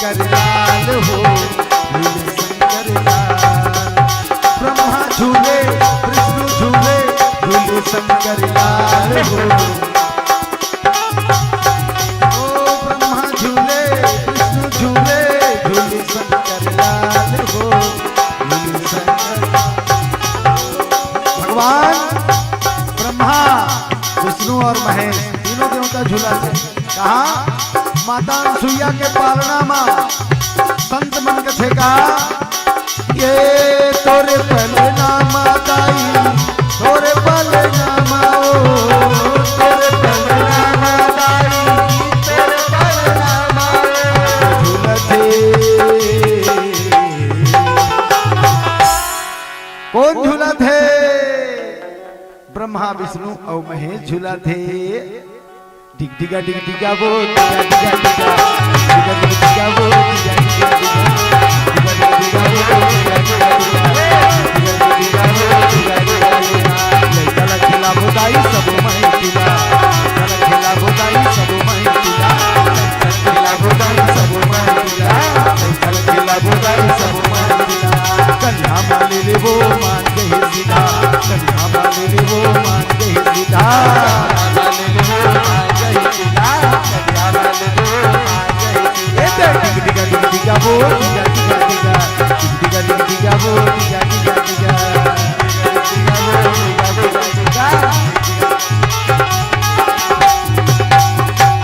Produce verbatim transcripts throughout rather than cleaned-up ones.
शंकर लाल हो, झूले शंकर लाल। ब्रह्मा झूले, विष्णु झूले, झूले शंकर लाल हो। ओ ब्रह्मा झूले, विष्णु झूले, झूले शंकर लाल हो, झूले शंकर लाल। भगवान ब्रह्मा, विष्णु और महेश तीनों देवता झूला थे। कहा, माता अनसुईया के पालना मा संत मन कथे का, ये तोरे पलना मा दाई, तोरे पलना मा ओ, तोरे पलना मा दाई, तोरे पलना मा ओ, झूलथे। कौन झूलथे? ब्रह्मा, विष्णु अउ महेश झूलथे। डिग डिगा डिग डिगा वो, डिगा डिगा डिगा। डिगा डिग डिगा वो, डिगा डिगा डिगा। डिगा डिग डिगा वो, डिगा डिगा डिगा। डिगा डिग डिगा वो, डिगा डिगा डिगा। लइका ला खिलाबो दाई सबो माई पिला। लइका ला खिलाबो दाई सबो माई पिला। लइका ला खिलाबो दाई सबो माई पिला। लइका ला खिलाबो दाई सबो माई पिला। कन्हा मा ले लेबो मान गही सीधा, कन्हा मा ले लेबो मान गही सीधा। ए दे डिग डिगा डिग डिगा बो, डिगा डिगा डिगा, डिग डिगा डिग डिगा बो, डिगा डिगा डिगा।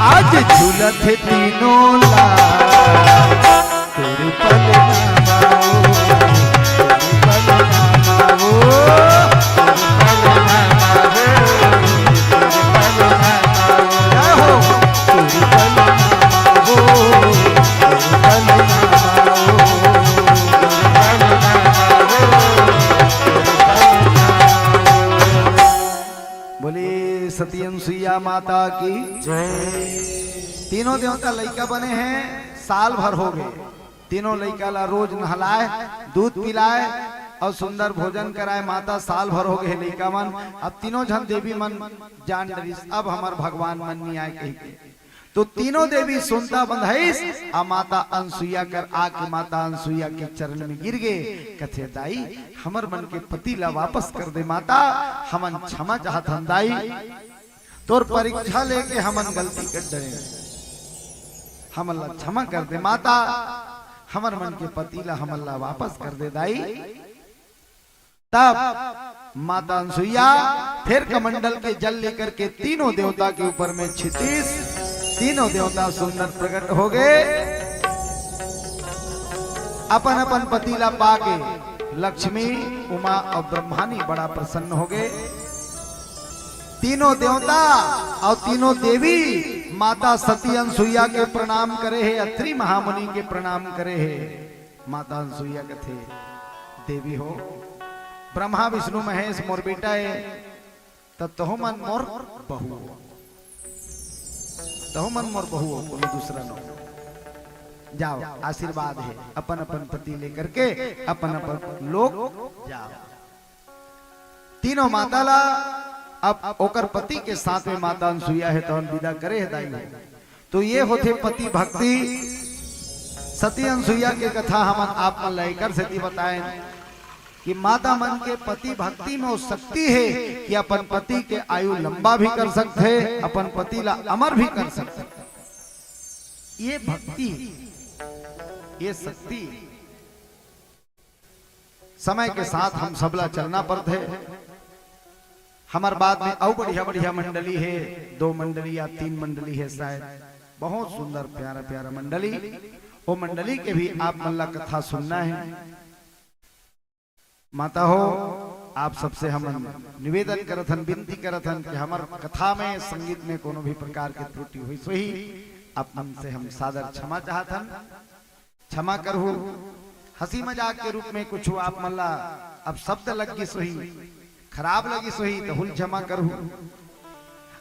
आज झूलत हे तीनों ला। तोरे पलना मा ओ, तोरे पलना मा ओ, तोरे पलना मा ओ, तोरे पलना मा ओ। जय हो। तोरे पलना मा ओ, तोरे पलना मा ओ, तोरे पलना मा ओ, तोरे पलना मा ओ। बोले सती अनसुईया माता की जय। तीनों देवता लइका बने हैं, साल भर हो गए। तीनों लइका ला रोज नहलाए, दूध पिलाए अउ सुंदर भोजन कराए। माता, साल भर हो गए लइका मन, अब तीनों झन देवी मन जान डरिस, अब हमर भगवान मन नइ आए कहिके। तो तीनों देवी सुनता बंधइस, अउ माता अनसुईया कर आके माता अनसुईया के चरण में गिर गे। कथे, दाई, हमर मन के पति ला वापस कर दे माता, हमन क्षमा चाहत हन दाई। तोर परीक्षा लेके हमन गलती कर डरे, हमन ला क्षमा कर दे माता, हमर मन के पति ला हमन ला वापस कर दे दाई। तब माता अनसुईया फेर कमंडल के जल लेकर के तीनों देवता के ऊपर में छितिस, तीनों देवता सुंदर प्रकट हो गए। अपन अपन पति ला पाके लक्ष्मी, उमा अउ ब्रह्मानी बड़ा प्रसन्न हो गए। तीनों देवता अउ तीनों देवी माता सती अनसुईया के प्रणाम करे हे, अत्रि महामुनि के प्रणाम करे हे। माता अनसुईया कथे, देवी हो, ब्रह्मा विष्णु महेश मोर बेटा हे, त तहु मन मोर बहू हो, तहु मन मोर बहू हो, कोनो दूसरा नो। जाओ, आशीर्वाद हे, अपन अपन पति लेकर के अपन अपन लोक जाओ। तीनों माता ला अब ओकर पति के साथ में माता अनसुईया हे तहन विदा करे हे दाई हो। तो ये होथे पति भक्ति। सती अनसुईया के कथा हमन आप मन ला एकर सेती बताएन कि माता मन के पति भक्ति में वो शक्ति हे कि अपन पति के आयु लंबा भी कर सकथे, अपन पति ला अमर भी कर सकथे। ये भक्ति, ये शक्ति। समय के साथ हम सबला चलना पड़थे। हमर बाद में अउ बढ़िया बढ़िया मंडली हे, दो मंडली या तीन मंडली हे शायद, बहुत सुंदर प्यारा प्यारा मंडली। वो मंडली के भी आप मन ला कथा सुनना हे। माता हो, आप सबसे हम निवेदन करत हन, विनती करत हन कि हमर कथा में, संगीत में कोनो भी प्रकार के त्रुटि होइस होही, आप मन से हम सादर क्षमा चाहत हन। क्षमा करहू। हंसी मजाक के रूप में कुछ आप मन ला अब शब्द लग गिस होही, खराब लगिस होही, तो हुल क्षमा करहू।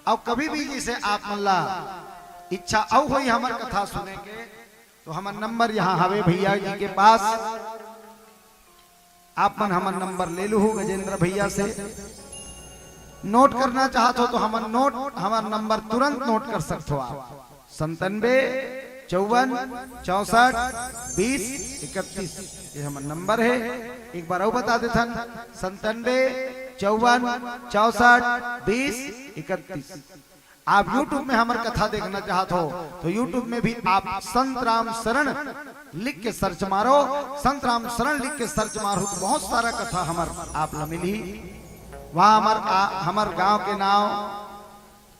अउ कभी भी जैसे आप मन ला इच्छा अउ होही हमर कथा सुने के, तो हमर नंबर यहाँ हवे भैया जी के पास, आप मन हमर नंबर ले लूहू गजेंद्र भैया से। नोट करना चाहत हो तो हमर नोट, हमर नंबर तुरंत नोट कर सकत हो आप। संतानबे चौवन चौसठ बीस इकतीस, ये हमर नंबर हे। एक बार अउ बता देथन, संतानवे चौवन चौसठ बीस इकतीस। आप YouTube में हमर कथा देखना चाहत हो तो YouTube में भी आप संत राम शरण लिख के सर्च मारो। संत राम शरण लिख के सर्च मारो तो बहुत सारा कथा हमर आप ला मिलही। वहाँ हमर आ, हमर गांव के नाव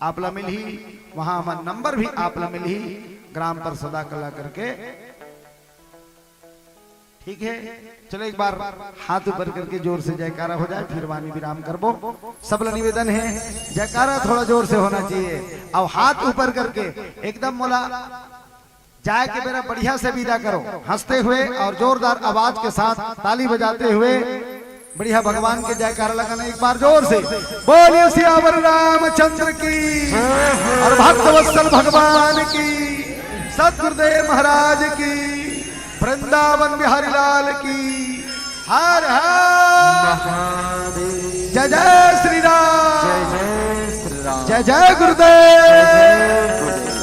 आप ला मिलही, वहाँ हमर नंबर भी आप ला मिलही, ग्राम परसदा कला करके। ठीक है, चलो एक बार हाथ ऊपर करके जोर से जयकारा हो जाए, फिर वाणी विराम करबो। सब ला निवेदन है, जयकारा थोड़ा जोर से होना चाहिए। अब हाथ ऊपर करके एकदम मोला जाए के बेरा बढ़िया से विदा करो, हंसते हुए और जोरदार आवाज के साथ, ताली बजाते हुए बढ़िया भगवान के जयकारा लगाना एक बार जोर से। बोलिए सियावर रामचंद्र की और भक्त वत्सल भगवान की, सतगुरुदेव महाराज की, वृंदावन बिहारी लाल की। हर हर महादेव। जय जय श्री राम। जय जय श्री राम। जय जय गुरुदेव। जय गुरुदेव।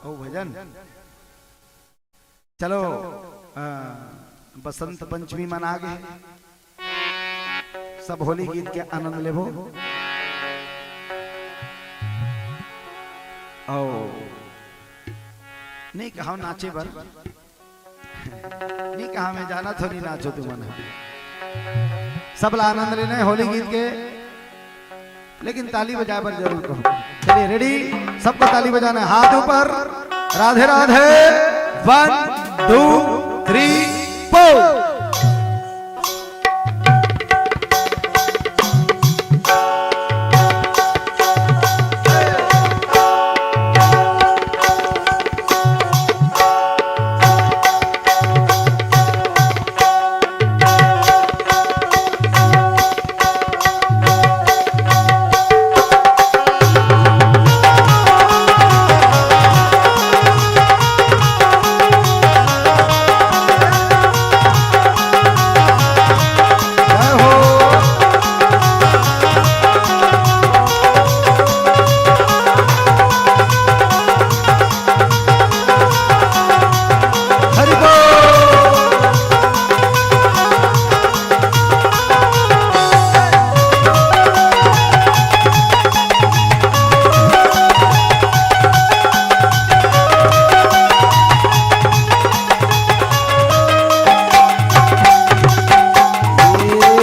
ओ भजन। चलो, अ, बसंत पंचमी मना गे, सब होली गीत के आनंद लेबो। आओ, नहीं कहा नाचे बर, नहीं कहा मैं जाना थोड़ी नाचो तुमन। सब ला आनंद लेना है होली गीत के। लेकिन ताली बजाए बर जरूर कहूँ। चलिए, रेडी, सबको ताली बजाना है, हाथ ऊपर। Radhe Radhe. One, two, three, four।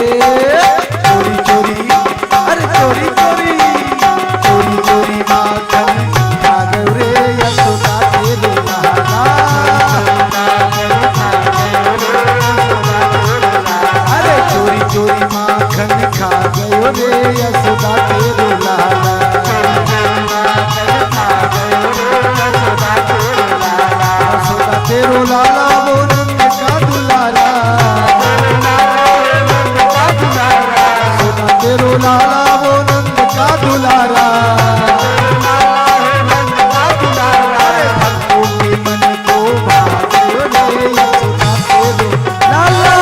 चोरी चोरी, अरे चोरी चोरी, चोरी चोरी माखन खा गयो रे यशोदा के दुलारा। अरे चोरी चोरी माखन खा गयो रे यशोदा के दुलारा। यशोदा तेरो लाला वो नंद का दुलारा। यशोदा तेरो लाला वो नंद का दुलारा। अरे भक्तों के मन को भावे रे यशोदा तेरो लाला।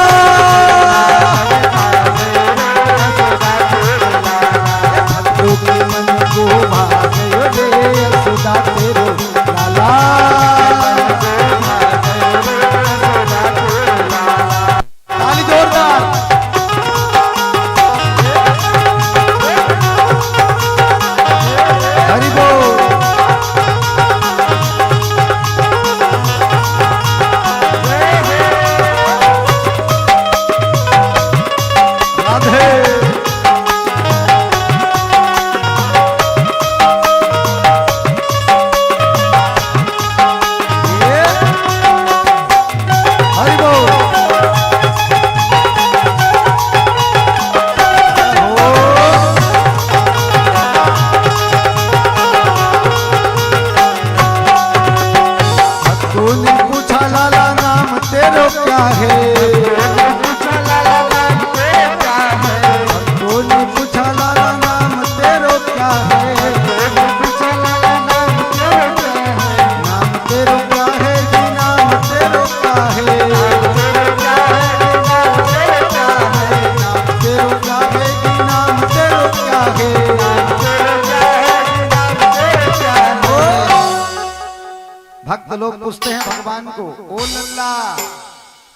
लोग पूछते हैं भगवान को, "ओ लल्ला,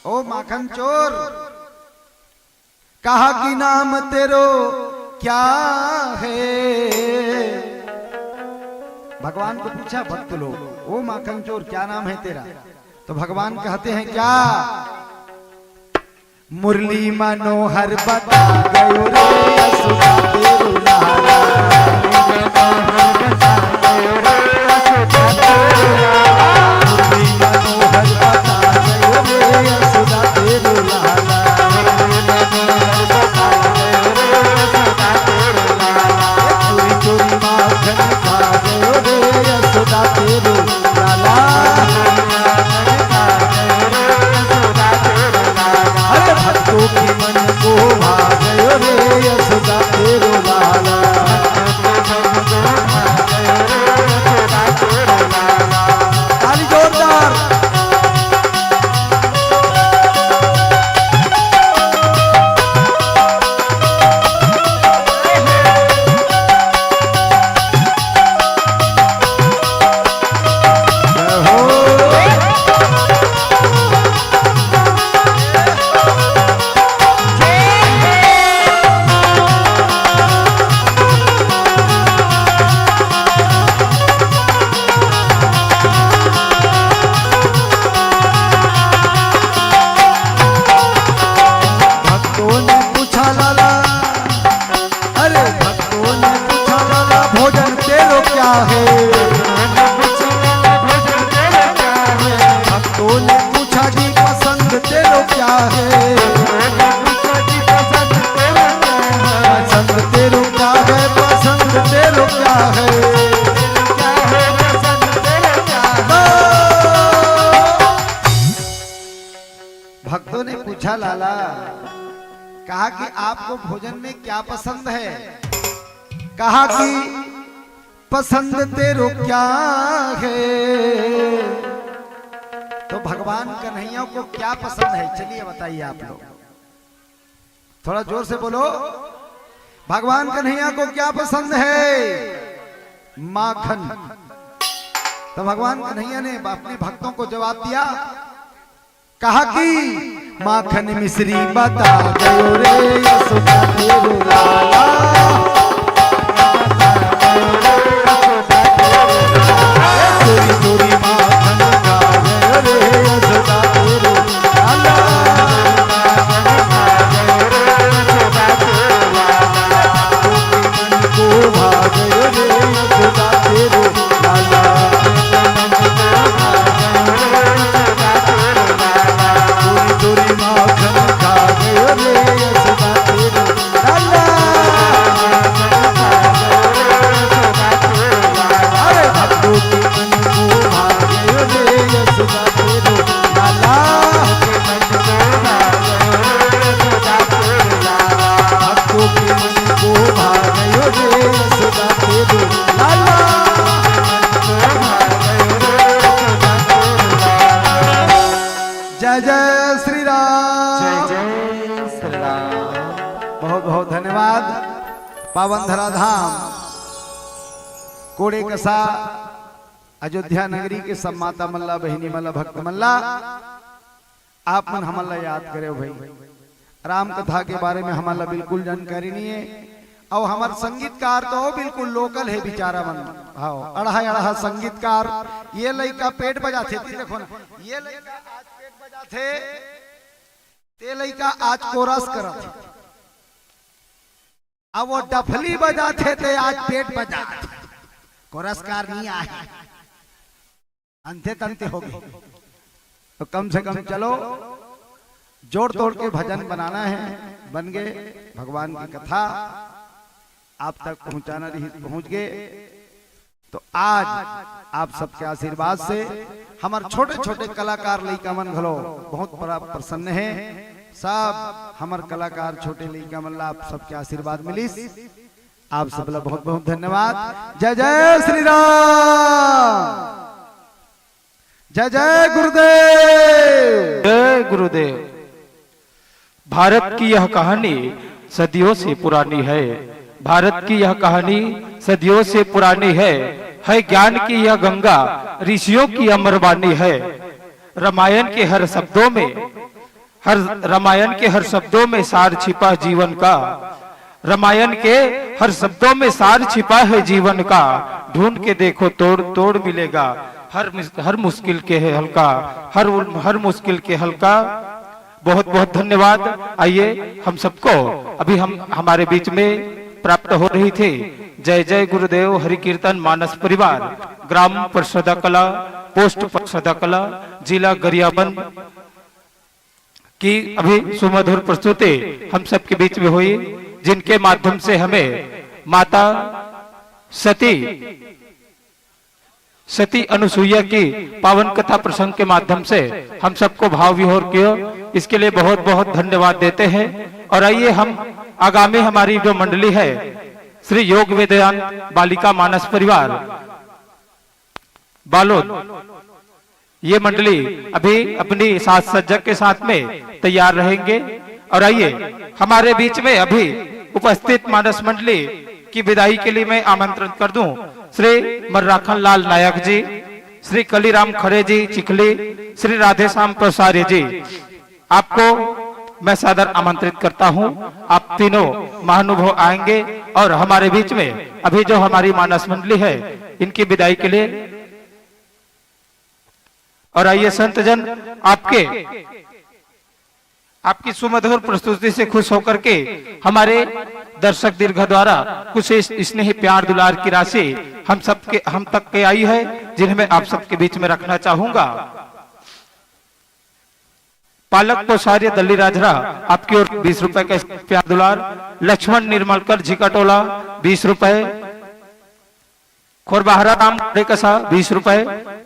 ओ माखन चोर, कहा कि नाम तेरो क्या है?" भगवान को पूछा भक्त लोग, "ओ माखन चोर, क्या नाम है तेरा?" तो भगवान कहते हैं क्या, "मुरली मनोहर बता गयो रे, यशोदा तेरो लाला।" मुरली मनोहर बता गयो रे, यशोदा तेरो लाला। चोरी चोरी माखन खा गयो रे, यशोदा तेरो लाला। अरे भक्तों के मन को भा गयो रे, यशोदा तेरो लाला। ताली जोरदार। भक्तों ने पूछा लाला, अरे भक्तों ने पूछा लाला, भोजन तेरो क्या है? भक्तों ने पूछा जी, पसंद तेरो क्या है? पसंद तेरो क्या है? पसंद तेरो क्या है? भक्तों ने पूछा लाला, कहा कि आपको भोजन में क्या पसंद है? कहा कि पसंद तेरो क्या है? तो भगवान कन्हैया को क्या पसंद है, चलिए बताइए आप लोग। थोड़ा जोर से बोलो, भगवान कन्हैया को क्या पसंद है? माखन। तो भगवान कन्हैया ने अपने भक्तों को जवाब दिया, कहा कि माखन मिश्री बता गयो रे, यशोदा तेरो लाला। चोरी चोरी माखन खा गयो रे, यशोदा तेरो लाला। मन को भा गयो रे, यशोदा तेरो लाला। चोरी चोरी माखन खा गयो रे, यशोदा तेरो लाला। अरे भक्तों के मन को भा गयो रे, यशोदा तेरो लाला। भक्तों के मन को भा गयो रे, यशोदा तेरो लाला। जय जय श्री राम। जय जय श्री राम। बहुत बहुत धन्यवाद। पावन धराधाम कोड़े कसा अयोध्या नगरी के सब माता मन ला, बहिनी मन ला, भक्त मन ला, आप मन हमन ला याद करे हो भाई। राम कथा के बारे में हमन ला बिल्कुल जानकारी नहीं है। अउ हमर संगीतकार तो बिल्कुल local है बेचारा मन। हाँ, अड़हा अड़हा संगीतकार। ये लइका पेट बजाथे, ते देखो ना, ये लइका आज पेट बजाथे, ते लइका आज कोरस करत हे। अब वो डफली बजाथे, ते आज पेट बजाथे। कोरसकार नहीं आए, अंते तंते हो गए। तो कम से कम चलो, जोड़ तोड़ के भजन बनाना है, बन गए। भगवान की कथा आप तक पहुंचाना रही, पहुंच गए। तो आज आप सबके आशीर्वाद से हमर छोटे छोटे कलाकार लइका मन घलो बहुत बड़ा प्रसन्न है। सब हमर कलाकार छोटे लइका मन ला आप सबके आशीर्वाद मिलिस। आप सब ला बहुत बहुत धन्यवाद। जय जय श्री राम। जय जय गुरुदेव। जय गुरुदेव। भारत की यह कहानी सदियों से पुरानी है। भारत की यह कहानी सदियों से पुरानी है। है ज्ञान की यह गंगा, ऋषियों की अमर वाणी है। रामायण के हर शब्दों में, हर रामायण के हर शब्दों में सार छिपा है जीवन का। रामायण के हर शब्दों में सार छिपा है जीवन का। ढूंढ के देखो, तोड़ तोड़ मिलेगा। हर मुस-, हर मुश्किल के है हल्का, हर उल-, हर मुश्किल के हल्का। बहुत बहुत धन्यवाद। आइए, हम सबको अभी हम, हमारे बीच में प्राप्त हो रही थी जय जय गुरुदेव हरि कीर्तन मानस परिवार, ग्राम परसदा कला, पोस्ट परसदा कला, जिला गरियाबंद की अभी सुमधुर प्रस्तुति हम सबके बीच में हुई, जिनके माध्यम से हमें माता सती, सती अनुसुईया की पावन कथा प्रसंग के माध्यम से हम सबको भाव विभोर किया। इसके लिए बहुत बहुत धन्यवाद देते हैं। और आइए, हम आगामी हमारी जो मंडली है, श्री योग वेदांत बालिका मानस परिवार बालोद, ये मंडली अभी अपनी साज सज्जा के साथ में तैयार रहेंगे। और आइए, हमारे बीच में अभी उपस्थित मानस मंडली की विदाई के लिए मैं आमंत्रण कर दूं श्री मर्राखन लाल नायक जी, श्री कलीराम खरे जी चिखली, श्री राधेश्याम पसारी जी। आपको मैं सादर आमंत्रित करता हूं। आप तीनों महानुभाव आएंगे और हमारे बीच में अभी जो हमारी मानस मंडली है, इनकी विदाई के लिए। और आइए संतजन, आपके, आपकी सुमधुर प्रस्तुति से खुश होकर के हमारे दर्शक दीर्घ द्वारा कुछ इस स्नेही प्यार दुलार की राशि हम सबके, हम तक के आई है, जिन्हें मैं आप सबके बीच में रखना चाहूंगा। पालक पोसार्य दल्ली राजरा, आपकी ओर बीस रुपए का प्यार दुलार। लक्ष्मण निर्मलकर झिकाटोला, बीस रुपए। खोरबाहरा राम कोड़ेकसा, बीस रुपए।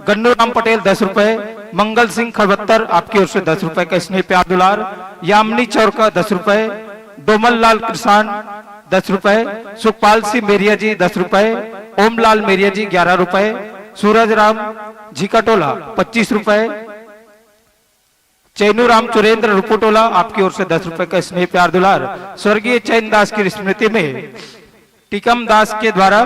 गन्नू राम पटेल, दस रुपए। मंगल सिंह खरबत्तर, आपकी ओर से दस रुपए का स्नेह प्यार दुलार। यामिनी चौरका, दस रुपए। डोमल लाल किसान, दस रुपए। सुखपाल सिंह मेरिया जी, दस रुपए। ओमलाल मेरिया जी, ग्यारह रुपए। सूरज राम झिकाटोला, पच्चीस रुपए। चैनू राम चुरेंद्र रुपुटोला, आपकी ओर से दस रुपए का स्नेह प्यार दुलार। स्वर्गीय चैन दास की स्मृति में टीकम दास के द्वारा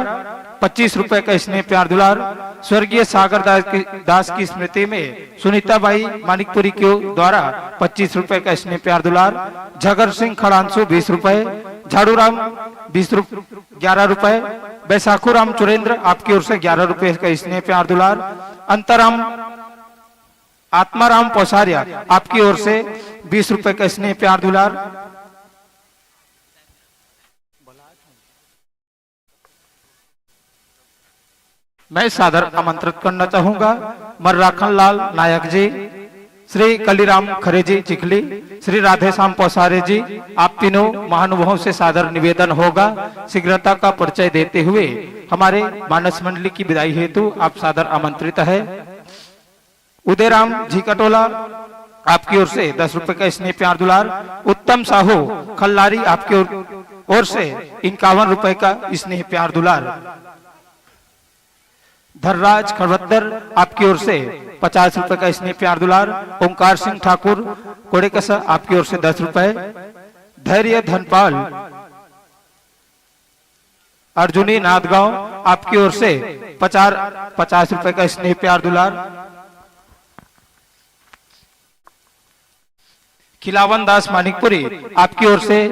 पच्चीस रुपए का स्नेह प्यार दुलार। स्वर्गीय सागर दास की, दास की स्मृति में सुनीता बाई मानिकपुरी के द्वारा पच्चीस रुपए का स्नेह प्यार दुलार। झगर सिंह खड़ांसू, बीस रुपए। झाड़ू राम, बीस रुपए, ग्यारह रुपए। बैसाखू राम चुरेंद्र, आपकी ओर से ग्यारह रुपए का स्नेह प्यार दुलार। अंतराम, आत्माराम पौसारिया, आपकी ओर से बीस रुपए का स्नेह प्यार दुलार। मैं सादर आमंत्रित करना चाहूंगा मर्राखन लाल नायक जी, श्री कलीराम खरे जी चिखली, श्री राधेश्याम पौसारे जी, आप तीनों महानुभावों से सादर निवेदन होगा, शीघ्रता का परिचय देते हुए हमारे मानस मंडली की विदाई हेतु आप सादर आमंत्रित है। उदयराम झिकाटोला, आपकी ओर से दस रुपए का स्नेह प्यार दुलार। उत्तम साहू खल्लारी, आपकी ओर, ओर से इक्यावन रुपए का स्नेह प्यार दुलार। धनराज खरबत्तर, आपकी ओर से पचास रुपए का स्नेह प्यार दुलार। ओंकार सिंह ठाकुर कोड़ेकसा, आपकी ओर से दस रुपए। धैर्य धनपाल, अर्जुनी नांदगांव, आपकी ओर से पचास, पचास रुपए का स्नेह प्यार दुलार। खिलावन दास मानिकपुरी, आपकी ओर से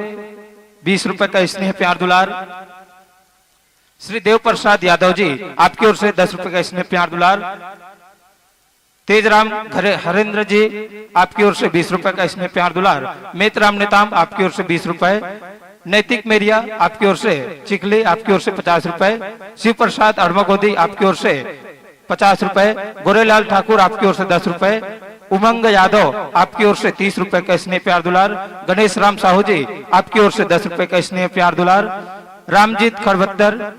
बीस रुपए का स्नेह प्यार दुलार। श्री देव प्रसाद यादव जी, आपकी ओर से दस रुपए का स्नेह प्यार दुलार। तेजराम घरे-, हरेंद्र जी, आपकी ओर से बीस रुपए का स्नेह प्यार दुलार। मेतराम नेताम, आपकी ओर से बीस रुपए। नैतिक मेरिया, आपकी ओर से चिखली, आपकी ओर से पचास रुपए। शिव प्रसाद अड़मागोदी, आपकी ओर से पचास रुपए। गोरेलाल ठाकुर, आपकी ओर से दस रुपए। उमंग यादव, आपकी ओर से तीस रुपए का स्नेह प्यार दुलार। गणेश राम साहू जी, आपकी ओर से दस रुपए का स्नेह प्यार दुलार। रामजीत खरबत्तर,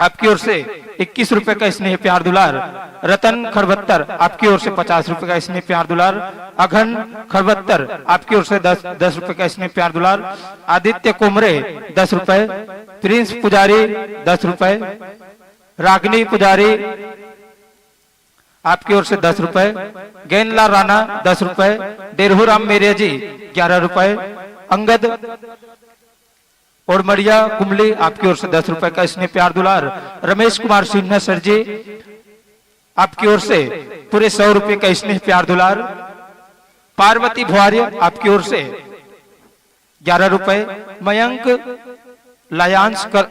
आपकी ओर से इक्कीस रुपए का स्नेह प्यार दुलार। रतन खरबत्तर, आपकी ओर से पचास रुपए का स्नेह प्यार दुलार। अघन खरबत्तर, आपकी ओर से दस, दस रुपए का स्नेह प्यार दुलार। आदित्य कुमरे, दस रुपए। प्रिंस पुजारी, दस रुपए। रागनी पुजारी, आपकी ओर से दस रुपए। गेंदला राणा, दस रुपए। डेरहू राम मेरिया जी, ग्यारह रुपए। अंगद ओड़मड़िया कुमली, आपकी ओर से दस रुपए का स्नेह प्यार दुलार। रमेश कुमार सिन्हा सर जी, आपकी ओर से पूरे सौ रुपए का स्नेह प्यार दुलार। पार्वती भुआर्य, आपकी ओर से ग्यारह रुपए। मयंक लायांश कर,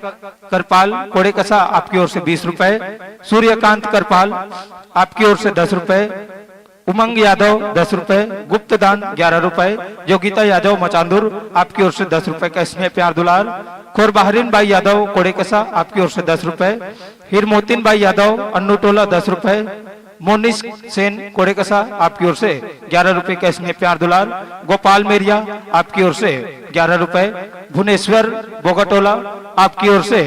करपाल कोड़ेकसा, आपकी ओर से बीस रुपए। सूर्यकांत करपाल, आपकी ओर से दस रुपए। उमंग यादव, दस रुपए। गुप्तदान, ग्यारह रुपए। योगिता यादव मचांदुर, आपकी ओर से दस रुपए का स्नेह प्यार दुलार। खोरबहरीन बाई यादव कोड़ेकसा, आपकी ओर से दस रुपए। हीरमोतीन बाई यादव अन्नूटोला, दस रुपए। मोनिश सेन कोड़ेकसा, आपकी ओर से ग्यारह रुपए का स्नेह प्यार दुलार। गोपाल मेरिया, आपकी ओर से ग्यारह रुपए। भुवनेश्वर बोगाटोला, आपकी ओर से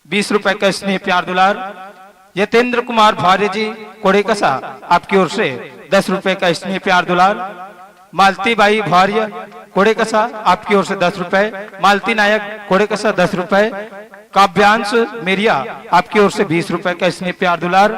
बीस रुपए का स्नेह प्यार दुलार। यतेंद्र कुमार भौर्य जी कोड़ेकसा, आपकी ओर से दस रुपए का स्नेह प्यार दुलार। मालती बाई भौर्य कोड़ेकसा, आपकी ओर से दस रुपए। मालती नायक कोड़ेकसा, दस रुपए। काव्यांश मेरिया, आपकी ओर से बीस रुपए का स्नेह प्यार दुलार।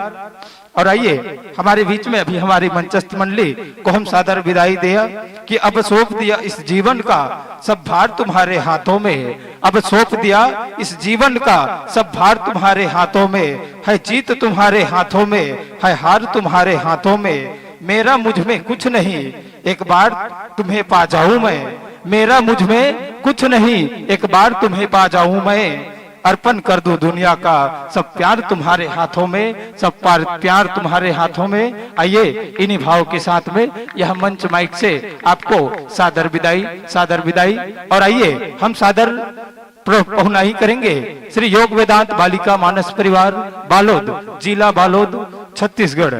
और आइए, हमारे बीच में अभी हमारी मंचस्थ मंडली को हम सादर विदाई दिया कि अब सौंप दिया इस जीवन का सब भार तुम्हारे हाथों में, अब सौंप दिया इस जीवन का सब भार तुम्हारे हाथों में, है जीत तुम्हारे हाथों में, है हार तुम्हारे हाथों में। मेरा मुझ में कुछ नहीं, एक बार तुम्हें पा जाऊं मैं। मेरा मुझ में कुछ नहीं, एक बार तुम्हें पा जाऊं मैं। अर्पण कर दूं दुनिया का सब प्यार तुम्हारे हाथों में, सब प्यार तुम्हारे हाथों में। आइए, इन्हीं भाव के साथ में यह मंच माइक से आपको सादर विदाई, सादर विदाई। और आइए, हम सादर पहुनाई करेंगे श्री योग वेदांत बालिका मानस परिवार बालोद, जिला बालोद, छत्तीसगढ़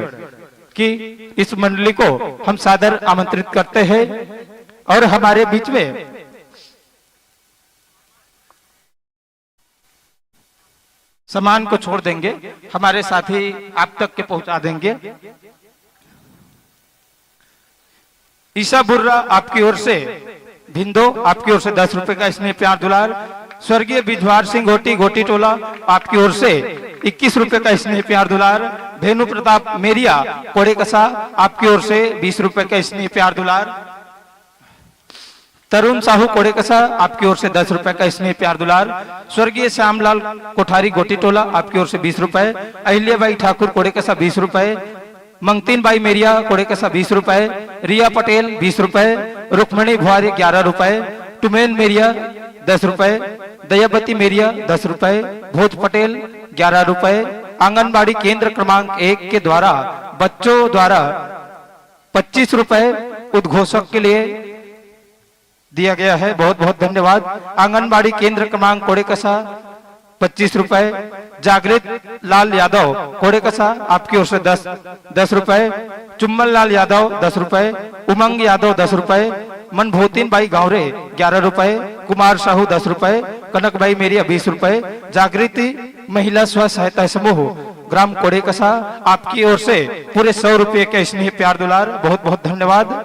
की इस मंडली को हम सादर आमंत्रित करते हैं। और हमारे बीच में सम्मान को छोड़ देंगे, हमारे साथी आप तक के पहुंचा देंगे। ईशा बुर्रा, आपकी ओर से भिंदो, आपकी ओर से दस रुपए का स्नेह प्यार दुलार। स्वर्गीय बिजवार सिंह घोटी, घोटी टोला, आपकी ओर से इक्कीस रुपए का स्नेह प्यार दुलार। भेनु प्रताप मेरिया कोड़ेकसा, आपकी ओर से बीस रुपए का स्नेह प्यार दुलार। तरुण साहू कोड़ेकसा, आपकी ओर से दस रुपए का स्नेह प्यार दुलार। स्वर्गीय श्यामलाल कोठारी घोटी टोला, आपकी ओर से बीस रुपए। अहिल्याबाई ठाकुर कोड़ेकसा, बीस रुपए। मंगतीन बाई मेरिया कोड़ेकसा, बीस रुपए। रिया पटेल, बीस रुपए। रुक्मणी भुआरी, ग्यारह रुपए। टुमेन मेरिया, दस रुपए। दयावती मेरिया, दस रुपए। भोज पटेल, ग्यारह रुपए। आंगनबाड़ी केंद्र क्रमांक एक के द्वारा बच्चों द्वारा पच्चीस रुपए उद्घोषक के लिए दिया गया है। बहुत बहुत धन्यवाद। आंगनबाड़ी केंद्र क्रमांक कोड़ेकसा, पच्चीस रुपए। जागृत लाल यादव कोड़ेकसा, आपकी ओर से दस, दस रुपए। चुम्मन लाल यादव, दस रुपए। उमंग यादव, दस रुपए। मनभोतिन बाई गांवरे, ग्यारह रुपए। कुमार साहू, दस रुपए। कनक बाई मेरिया, बीस रुपए। जागृति महिला स्व सहायता समूह ग्राम कोड़ेकसा, आपकी ओर से पूरे सौ रुपए के स्नेह प्यार दुलार, बहुत बहुत धन्यवाद।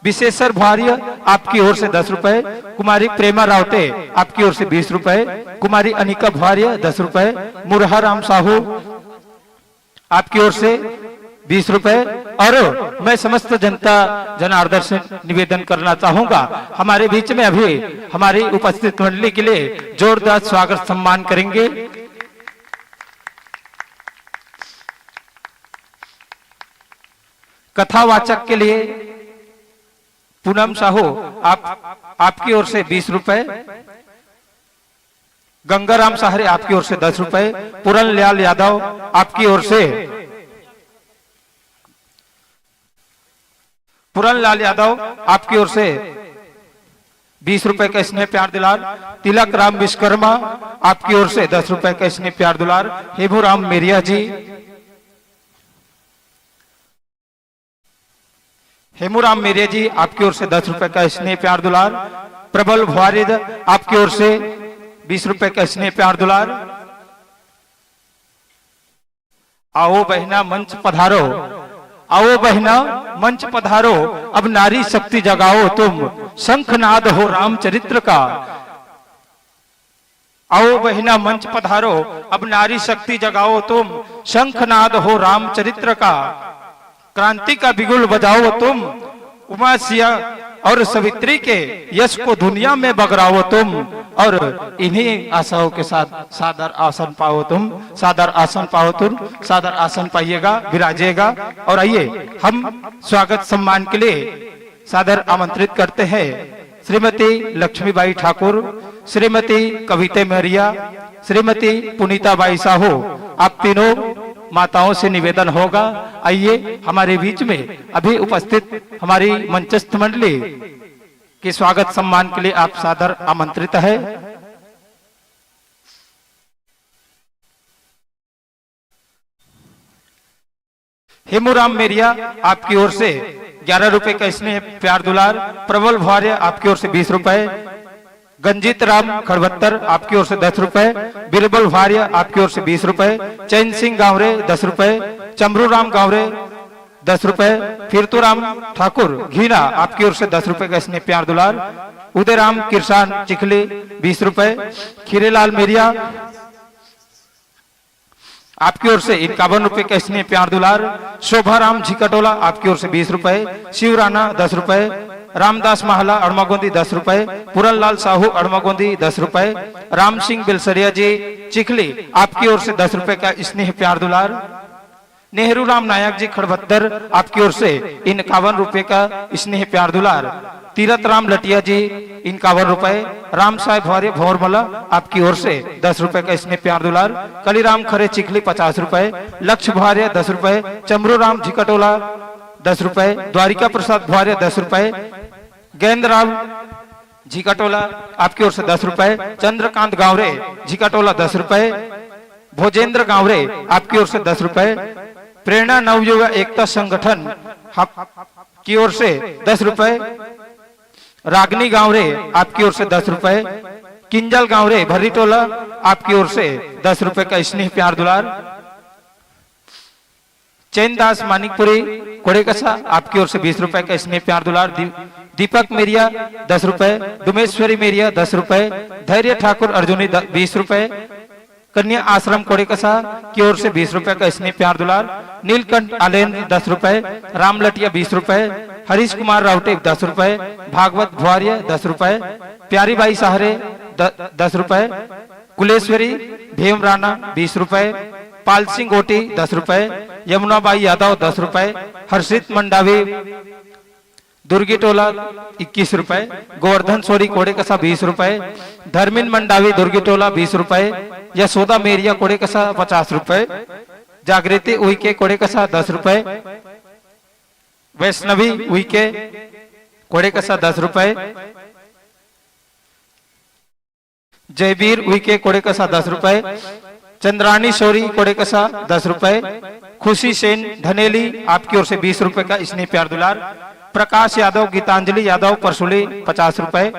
विशेश्वर भुआर्य, आपकी ओर से दस रुपए। कुमारी प्रेमा रावटे, आपकी ओर से बीस रुपए। कुमारी अनिका भुआर्य, दस रुपए। मुरहा राम साहू, आपकी ओर से बीस रुपए। और मैं समस्त जनता जनार्दन से निवेदन करना चाहूंगा, हमारे बीच में अभी हमारी उपस्थित मंडली के लिए जोरदार स्वागत सम्मान करेंगे। कथावाचक के लिए पूनम साहू, आप, आपकी ओर से बीस रुपए। गंगाराम सहारे, आपकी ओर से दस रुपए। पूरन लाल यादव, आपकी ओर से, पूरन लाल यादव, आपकी ओर से बीस रुपए का स्नेह प्यार दुलार। तिलक राम विश्वकर्मा, आपकी ओर से दस रुपए का स्नेह प्यार दुलार। हेमू राम मेरिया जी, हेमू राम मेरिया जी, आपकी ओर से दस रुपए का स्नेह प्यार दुलार। प्रबल भुआरिद, आपकी ओर से बीस रुपए का स्नेह प्यार दुलार। आओ बहना मंच पधारो, आओ बहना मंच पधारो, अब नारी शक्ति जगाओ तुम, शंखनाद हो रामचरित्र का। आओ बहना मंच पधारो, अब नारी शक्ति जगाओ तुम, शंखनाद हो रामचरित्र का। क्रांति का बिगुल बजाओ तुम, उमा सिया और सवित्री के यश को दुनिया में बगराओ तुम, और इन्हीं आशाओं के साथ सादर आसन पाओ तुम, सादर आसन पाओ तुम, सादर आसन पाइएगा, विराजिएगा। और आइए, हम स्वागत सम्मान के लिए सादर आमंत्रित करते हैं श्रीमती लक्ष्मीबाई ठाकुर, श्रीमती कविता मौर्य, श्रीमती पुनीता बाई साहू। आप तीनों माताओं से निवेदन होगा, आइए हमारे बीच में अभी उपस्थित हमारी मंचस्थ मंडली के स्वागत सम्मान के लिए आप सादर आमंत्रित है। हेमूराम मेरिया, आपकी ओर से ग्यारह रुपए का स्नेह प्यार दुलार। प्रबल भौर्य, आपकी ओर से बीस रुपए। गंजीत राम खड़बत्तर, आपकी ओर से दस रुपए। बीरबल भौर्य, आपकी ओर से बीस रुपए। चैन सिंह गांवरे, दस रुपए। चमरू राम गांवरे, दस रुपए। फिरतू राम ठाकुर घीना, आपकी ओर से दस रुपए का स्नेह प्यार दुलार। उदय राम किरसान चिखली, बीस रुपए। खीरेलाल मेरिया, आपकी ओर से इक्यावन रुपए का स्नेह प्यार दुलार। शोभाराम झिकटोला, आपकी ओर से बीस रुपए। शिव राणा, दस रुपए। रामदास महला अड़मागोंदी, दस रुपए। पूरनलाल साहू अड़मागोंदी, दस रुपए। राम सिंह बिलसरिया जी चिखली, आपकी ओर से दस रुपए का स्नेह प्यार दुलार। नेहरू राम नायक जी खड़बत्तर, आपकी ओर से इक्यावन रुपए का स्नेह प्यार दुलार। तीरथ राम लटिया जी, इक्यावन रुपए। राम साहेब भौरे भौरमला, आपकी ओर से दस रुपए का स्नेह प्यार दुलार। कलीराम खरे चिखली, पचास रुपए। लक्ष्य भौरे, दस रुपए। चमरू राम झिकटोला, दस रुपए। द्वारिका प्रसाद भौरे, दस रुपए। गेंद राम झिकटोला, आपकी ओर से दस रुपए। चंद्रकांत गांवरे झिकटोला, दस रुपए। भोजेंद्र गांवरे, आपकी ओर से दस रुपए। प्रेरणा नवयुवा एकता संगठन, आप की ओर से दस रुपए। रागनी गांवरे, आपकी ओर से दस रुपए। किंजल गांवरे भर्रीटोला, आपकी ओर से दस रुपए का स्नेह प्यार दुलार। चैनदास मानिकपुरी कोड़ेकसा, आपकी ओर से बीस रुपए का स्नेह प्यार दुलार। दी-, दीपक मेरिया, दस रुपए। डुमेश्वरी मेरिया, दस रुपए। धैर्य ठाकुर अर्जुनी, द-, बीस रुपए। कन्या आश्रम कोड़ेकसा की ओर से बीस रुपए का स्नेह प्यार दुलार। नीलकंठ आलेंद्र, दस रुपए। रामलटिया, बीस रुपए। हरीश कुमार रावटे, दस रुपए। भागवत भुआर्य, दस रुपए। प्यारी बाई सहारे, द-, दस रुपए। कुलेश्वरी भीम राणा, बीस रुपए। पाल सिंह गोटी, दस रुपए। यमुना बाई यादव, दस रुपए। हर्षित मंडावी दुर्गी टोला, इक्कीस रुपए। गोवर्धन सोरी कोड़ेकसा, बीस रुपए। धर्मिन मंडावी दुर्गी टोला, बीस रुपए। यशोदा मेरिया कोड़ेकसा, पचास रुपए। जागृति उइके कोड़ेकसा, दस रुपए। वैष्णवी उइके कोड़ेकसा, दस रुपए। जयवीर उइके कोड़ेकसा, दस रुपए। चंद्राणी सोरी कोड़ेकसा, दस रुपए। खुशी सेन धनेली, आपकी ओर से बीस रुपए का स्नेह प्यार दुलार। प्रकाश यादव, गीतांजलि यादव परसुली, पचास रुपए।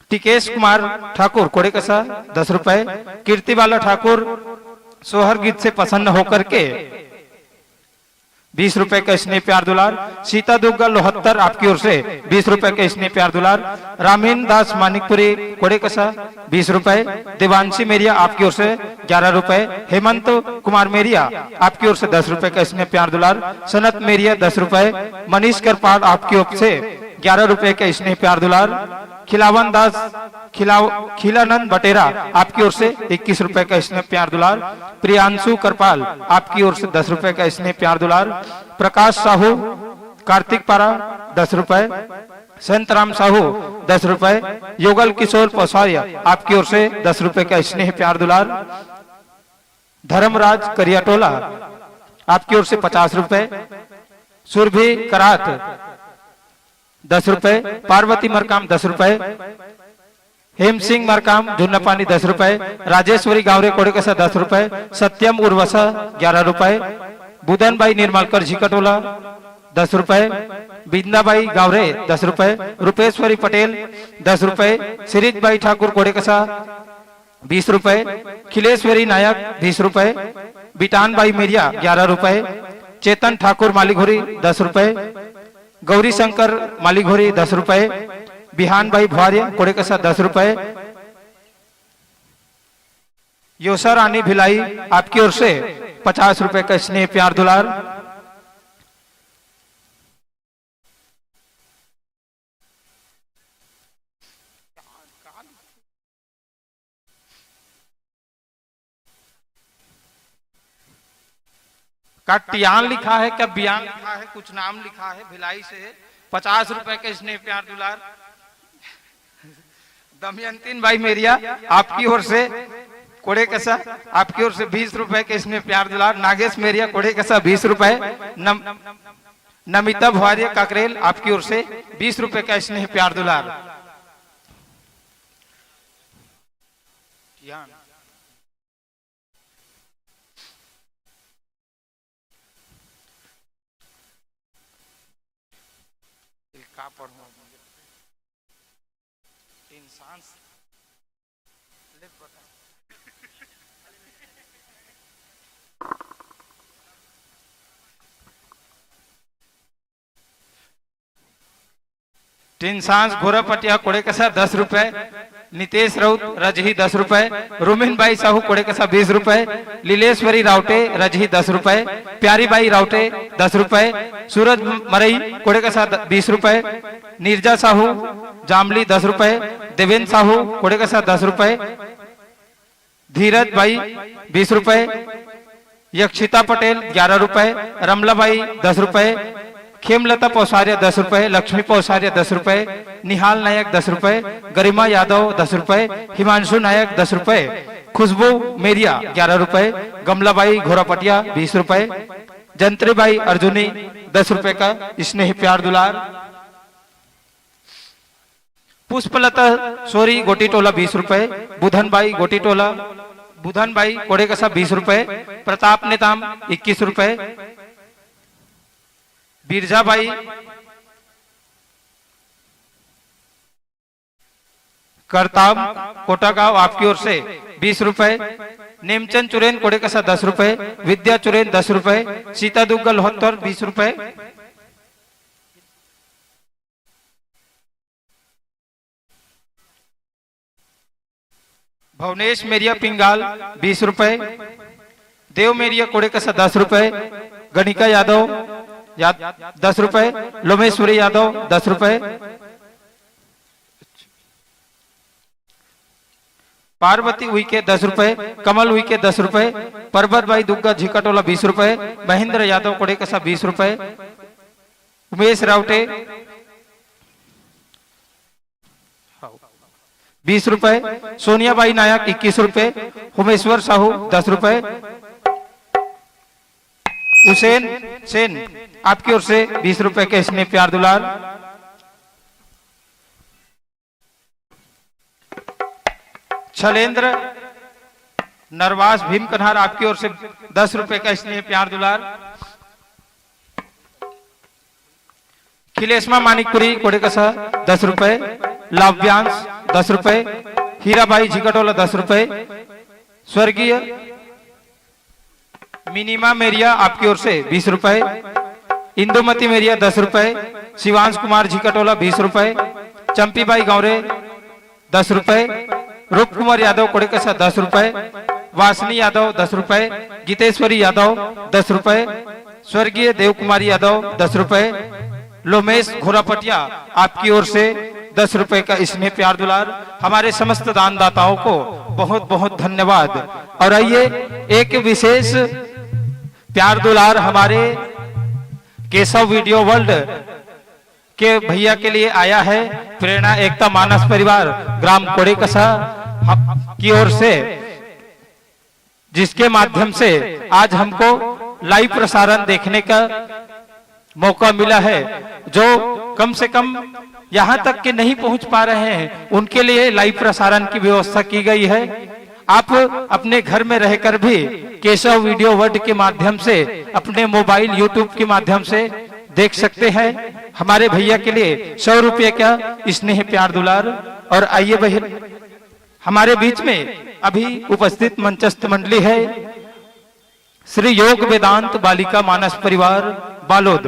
टिकेश कुमार ठाकुर कोड़ेकसा, दस रुपए। कीर्तिबाला ठाकुर सोहर गीत से प्रसन्न होकर के बीस रुपए का स्नेह प्यार दुलार। सीता दुग्गा लोहत्तर, आपकी ओर से बीस रुपए का स्नेह प्यार दुलार। रामीन दास मानिकपुरी कोड़ेकसा, बीस रुपए। देवांशी मेरिया, आपकी ओर से ग्यारह रुपए। हेमंत कुमार मेरिया, आपकी ओर से दस रुपए का स्नेह प्यार दुलार। सनत मेरिया, दस रुपए। मनीष करपाल, आपकी ओर से ग्यारह रुपए का स्नेह प्यार दुलार। खिलावन दास, खिलाव-, खिलानंद बटेरा, आपकी ओर से इक्कीस रुपए का स्नेह प्यार दुलार। प्रियांशु करपाल, आपकी ओर से दस रुपए का स्नेह प्यार दुलार। प्रकाश साहू, कार्तिक पारा, दस रुपए। संतराम साहू, दस रुपए। योगल किशोर पौसारिया, आपकी ओर से दस रुपए का स्नेह प्यार दुलार। धर्मराज करियाटोला, आपकी ओर से पचास रुपए। सुरभि करात, दस रुपए। पार्वती मरकाम, दस रुपए। हेम सिंह मरकाम, झुन्नापानी, दस रुपए। राजेश्वरी गांवरे कोड़ेकसा, दस रुपए। सत्यम उर्वसा, ग्यारह रुपए। बुदनबाई निर्मलकर झिकटोला, दस रुपए। बिंदाबाई गांवरे, दस रुपए। रूपेश्वरी पटेल, दस रुपए। सिरिजबाई ठाकुर कोड़ेकसा, बीस रुपए। खिलेश्वरी नायक, बीस रुपए। बिटानबाई मेरिया, ग्यारह रुपए। चेतन ठाकुर मालीघोरी, दस रुपए। गौरी शंकर मालीघोरी, दस रुपए। बिहानबाई भुआर्य कोड़ेकसा, दस रुपए। योसा रानी भिलाई, आपकी ओर से पचास रुपए का स्नेह प्यार दुलार। का टियान लिखा है, क्या बियान लिखा है, कुछ नाम लिखा है, भिलाई से है। पचास रुपए का स्नेह प्यार दुलार। दमयंतीन बाई मेरिया, आपकी ओर से कोड़े कसा, आपकी ओर से बीस रुपए का स्नेह प्यार दुलार। नागेश मेरिया, कोड़े कसा, बीस रुपए। नम-, नमिता भुआरिया काकरेल, आपकी ओर से बीस रुपए का स्नेह प्यार दुलार। टियान। ये का पढ़ूं अब? इंसान से ले बता। टिनसांस घोरापटिया कोड़े कसा दस रुपए, नितेश राउत रजही दस रुपए, रोमिन बाई साहू कोड़े कसा बीस रुपए, लीलेश्वरी रावटे रजही दस रुपए, प्यारी बाई रावटे दस रुपए, सूरज मरई कोड़े कसा द-, बीस रुपए, नीरजा साहू जामली दस रुपए, देवेंद्र साहू कोड़े कसा दस रुपए, धीरज बाई बीस रुपए, यक्षिता पटेल ग्यारह रुपए, रमला बाई दस रुपए, खेमलता पौसार्य दस रुपए, लक्ष्मी पौसार्य दस रुपए, निहाल नायक दस रुपए, गरिमा यादव दस रुपए, हिमांशु नायक दस रुपए, खुशबू मेरिया ग्यारह रुपए, गमलाबाई घोरापटिया बीस रुपए, जंत्रीबाई अर्जुनी दस रुपए का स्नेह प्यार दुलार। पुष्पलता सोरी गोटी टोला बीस रुपए, बुधन बाई गोटी टोला, बुधन बाई कोड़े कसा बीस रुपए, प्रताप नेताम इक्कीस रुपए, बिरजा बाई करताम कोटागांव आपकी ओर से बीस रुपए, नेमचंद चुरेन कोड़े कसा दस रुपए, विद्या चुरेन दस रुपए, सीता दुग्गा लोहत्तर बीस रुपए, भवनेश मेरिया पिंगाल बीस रुपए, देव मेरिया कोड़े कसा दस रुपए, गणिका यादव याद दस रुपए, लोमेश्वरी यादव दस रुपए, पार्वती उइके दस रुपए, कमल उइके दस रुपए, परबत बाई दुग्गा झिकाटोला बीस रुपए, महेंद्र यादव कोड़े कसा बीस रुपए, उमेश रावटे बीस रुपए, सोनिया बाई नायक इक्कीस रुपए, होमेश्वर साहू दस रुपए, हुसैन सेन आपकी ओर से बीस रुपए के स्नेह प्यार दुलार, छलेंद्र नरवास भीम कन्हार आपकी ओर से दस रुपए का स्नेह प्यार दुलार, खिलेशमा मानिकपुरी कोड़े कसा दस रुपए, लाभ्यांश दस रुपए, हीराबाई झिकटोला दस रुपए, स्वर्गीय मिनीमा मेरिया आपकी ओर से बीस रुपए, इंदुमती मेरिया दस रुपए, शिवांश कुमार झिकटोला बीस रुपए, चंपीबाई गौरे दस रुपए, रूप कुमार यादव कोड़े कसा दस रुपए, वासनी यादव दस रुपए, गीतेश्वरी यादव दस रुपए, स्वर्गीय देव कुमारी यादव दस रुपए, लोमेश घोरापटिया आपकी ओर से दस रुपए का स्नेह प्यार दुलार। हमारे समस्त दानदाताओं को बहुत बहुत धन्यवाद। और आइए, एक विशेष प्यार दुलार हमारे केशव वीडियो वर्ल्ड के भैया के लिए आया है, प्रेरणा एकता मानस परिवार ग्राम कोड़ेकसा हम, की ओर से, जिसके माध्यम से आज हमको लाइव प्रसारण देखने का मौका मिला है। जो कम से कम यहाँ तक के नहीं पहुँच पा रहे हैं, उनके लिए लाइव प्रसारण की व्यवस्था की गई है। आप अपने घर में रहकर भी केशव वीडियो वर्ल्ड के माध्यम से, अपने मोबाइल YouTube के माध्यम से देख सकते हैं। हमारे भैया के लिए सौ रुपये का स्नेह प्यार दुलार। और आइए बहन, हमारे बीच में अभी उपस्थित मंचस्थ मंडली है श्री योग वेदांत बालिका मानस परिवार बालोद,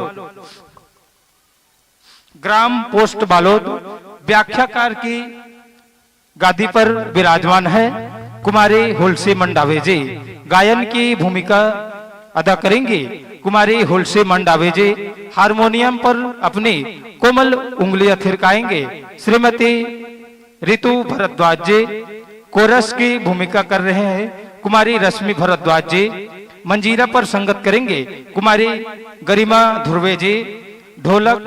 ग्राम पोस्ट बालोद, व्याख्याकार की गादी पर विराजमान है कुमारी हुलसी मंडावे जी। गायन की भूमिका अदा करेंगी कुमारी हुलसी मंडावे जी। हारमोनियम पर अपनी कोमल उंगलियां थिरकाएंगे श्रीमती रितु भरद्वाज जी। कोरस की भूमिका कर रहे हैं कुमारी रश्मि भरद्वाज जी। मंजीरा पर संगत करेंगे कुमारी गरिमा धुर्वे जी, ढोलक,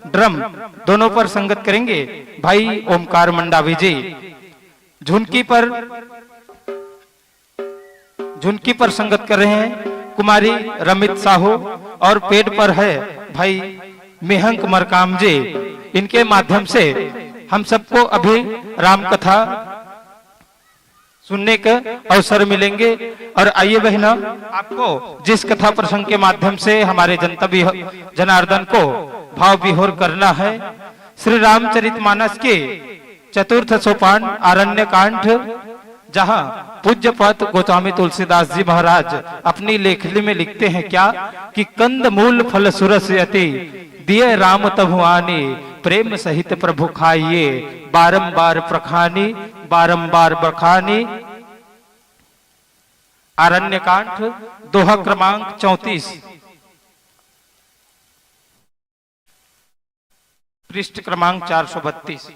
ड्रम दोनों पर संगत करेंगे भाई ओमकार मंडावी जी। झुनकी पर, झुनकी पर संगत कर रहे हैं कुमारी रमित साहू और पेड पर है भाई मेहंक मरकाम जी। इनके माध्यम से हम सबको अभी राम कथा सुनने का अवसर मिलेंगे। और आइए बहना, आपको जिस कथा प्रसंग के माध्यम से हमारे जनता विह-, जनार्दन को भाव विभोर करना है, श्री रामचरितमानस के चतुर्थ सोपान आरण्य कांड, जहां पूज्यपाद गोस्वामी तुलसीदास जी महाराज अपनी लेखनी में लिखते हैं क्या कि कंद मूल फल सुरस यति दिए राम तभुआनी, प्रेम सहित प्रभु खाइए, बारंबार प्रखानी, बारंबार बखानी। आरण्य कांड, दोहा क्रमांक चौंतीस, पृष्ठ क्रमांक चार सौ बत्तीस।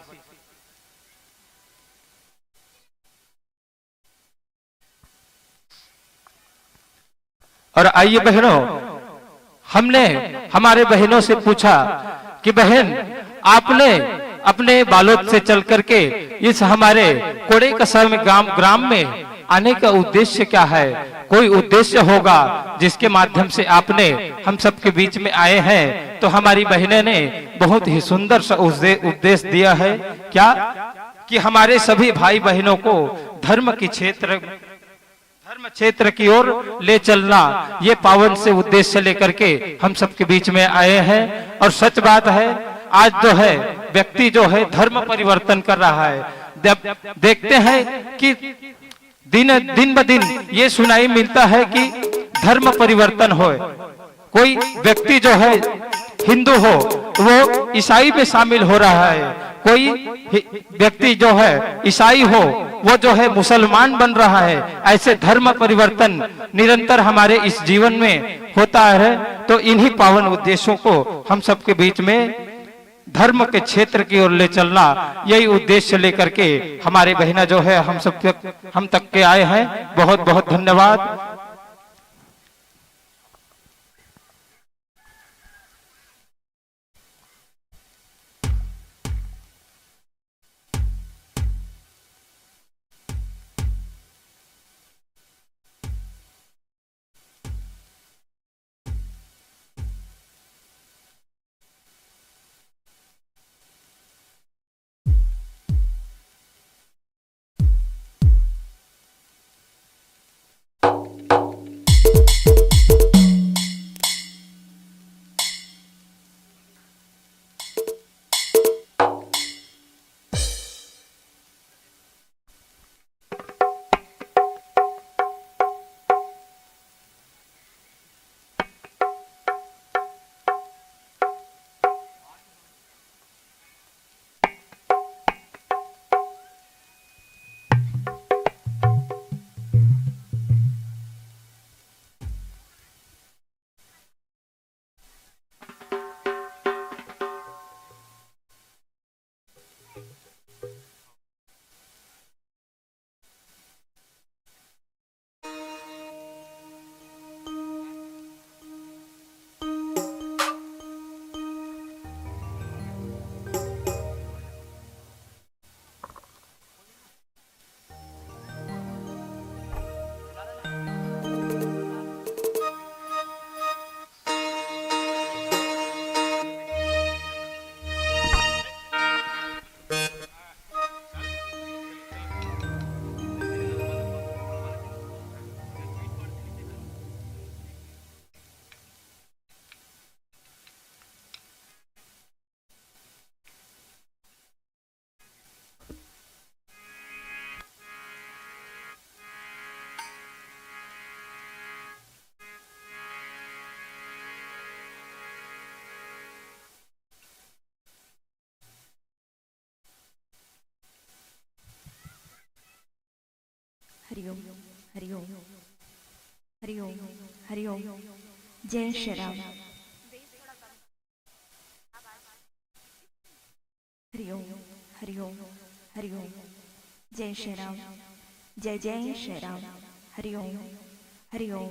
और आइए बहनों, हमने हमारे बहनों से पूछा कि बहन, आपने अपने बालोद से चल करके इस हमारे कोड़े कसर में ग्राम, ग्राम में आने का उद्देश्य क्या है? कोई उद्देश्य होगा जिसके माध्यम से आपने हम सबके बीच में आए हैं। तो हमारी बहनें ने बहुत ही सुंदर सा उद्दे-, उद्देश्य दिया है। क्या? कि हमारे सभी भाई बहनों को धर्म की क्षेत्र, धर्म क्षेत्र की ओर ले चलना, ये पावन से उद्देश्य लेकर के हम सबके बीच में आए हैं। और सच बात है, आज जो है व्यक्ति जो है धर्म परिवर्तन कर रहा है। जब देखते हैं कि दिन, दिन ब दिन ये सुनाई मिलता है कि धर्म परिवर्तन होए, कोई व्यक्ति जो है हिंदू हो, वो ईसाई में शामिल हो रहा है, कोई हि-, व्यक्ति जो है ईसाई हो, वो जो है मुसलमान बन रहा है। ऐसे धर्म परिवर्तन निरंतर हमारे इस जीवन में होता है। तो इन्हीं पावन उद्देश्यों को हम सबके बीच में धर्म के क्षेत्र की ओर ले चलना, यही उद्देश्य लेकर के हमारे बहना जो है हम सब तक, हम तक के आए हैं। बहुत बहुत धन्यवाद। हरिओम, हरिओम, हरिओम, हरिओम। जय श्री राम। हरिओम, हरिओम, हरिओम। जय श्री राम। जय जय श्री राम। हरिओम, हरिओम।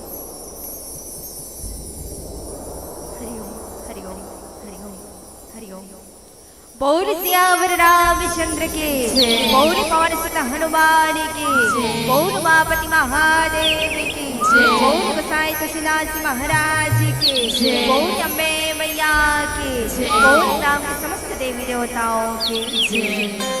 बोल सियावर रामचंद्र के, जय। बोल पवन सुत हनुमान के, जय। बोल उमापति महादेव के, जय। बोल गोसाई तुलसीदास महाराज के, जय। बोल अम्बे मैया के, जय। बोल राम के समस्त देवी देवताओं के, जय।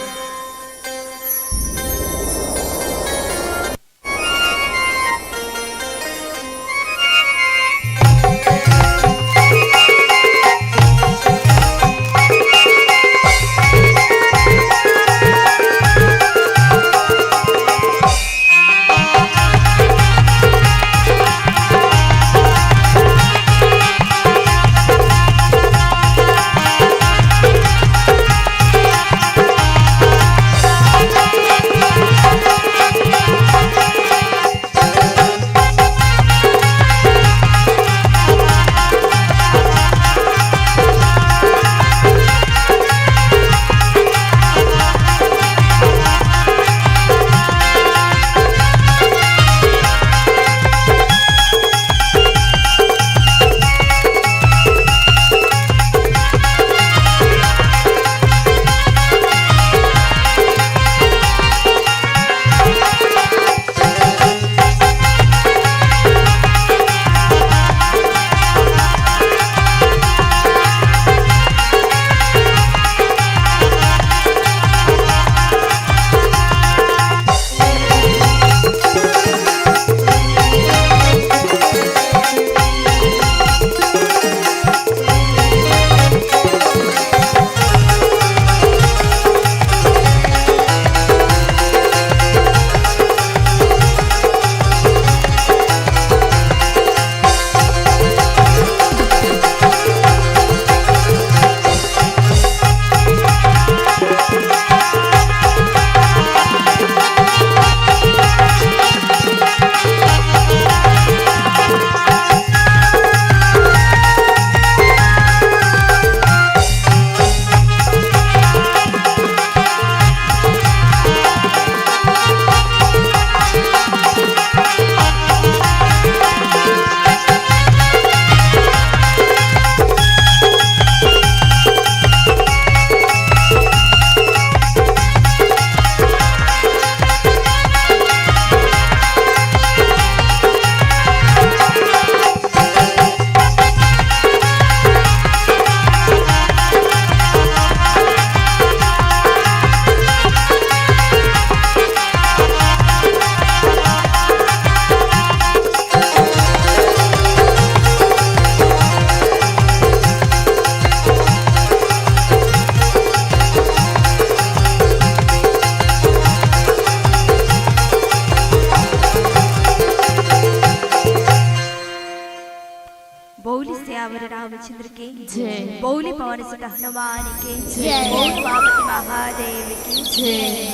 बोल सियावर रामचंद्र के जय। बोल पवन सुत हनुमान के जय। बोल उमापति महादेव की जय।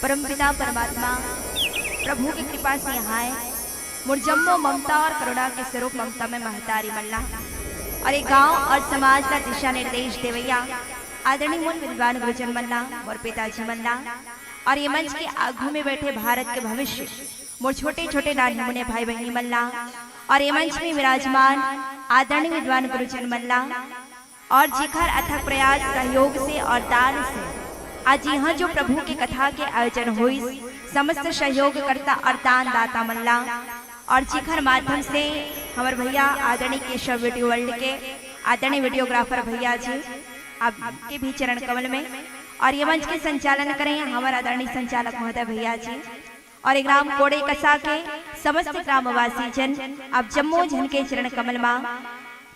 परमपिता परमात्मा प्रभु की कृपा से यहाँ आए। मोर जम्मो ममता और करुणा के स्वरूप ममता में महतारी मन ला और एक गांव और समाज ला दिशा निर्देश देवैया आदरणीय मोर विद्वान गुरुजन मन ला, मोर पिताजी मन ला और ये मंच के आगू में बैठे भारत के भविष्य मोर छोटे-छोटे नान्हे मुन्ने भाई बहिनी मन ला और ये मंच में विराजमान आदरणीय विद्वान गुरुजन मन ला और जिखर अथक प्रयास, सहयोग से और दान से आज यहाँ जो प्रभु के कथा के आयोजन होइस, समस्त सहयोगकर्ता और दानदाता मन ला और जिखर माध्यम से हमर भैया आदरणीय केशव वीडियो वर्ल्ड के आदरणीय वीडियोग्राफर भैया जी आपके भी चरण कमल में और ये मंच के संचालन करें हमर आदरणीय संचालक महोदय भैया जी और ग्राम कोड़े कसा के समस्त ग्रामवासी जन, आप जम्मो झन के चरण कमल मा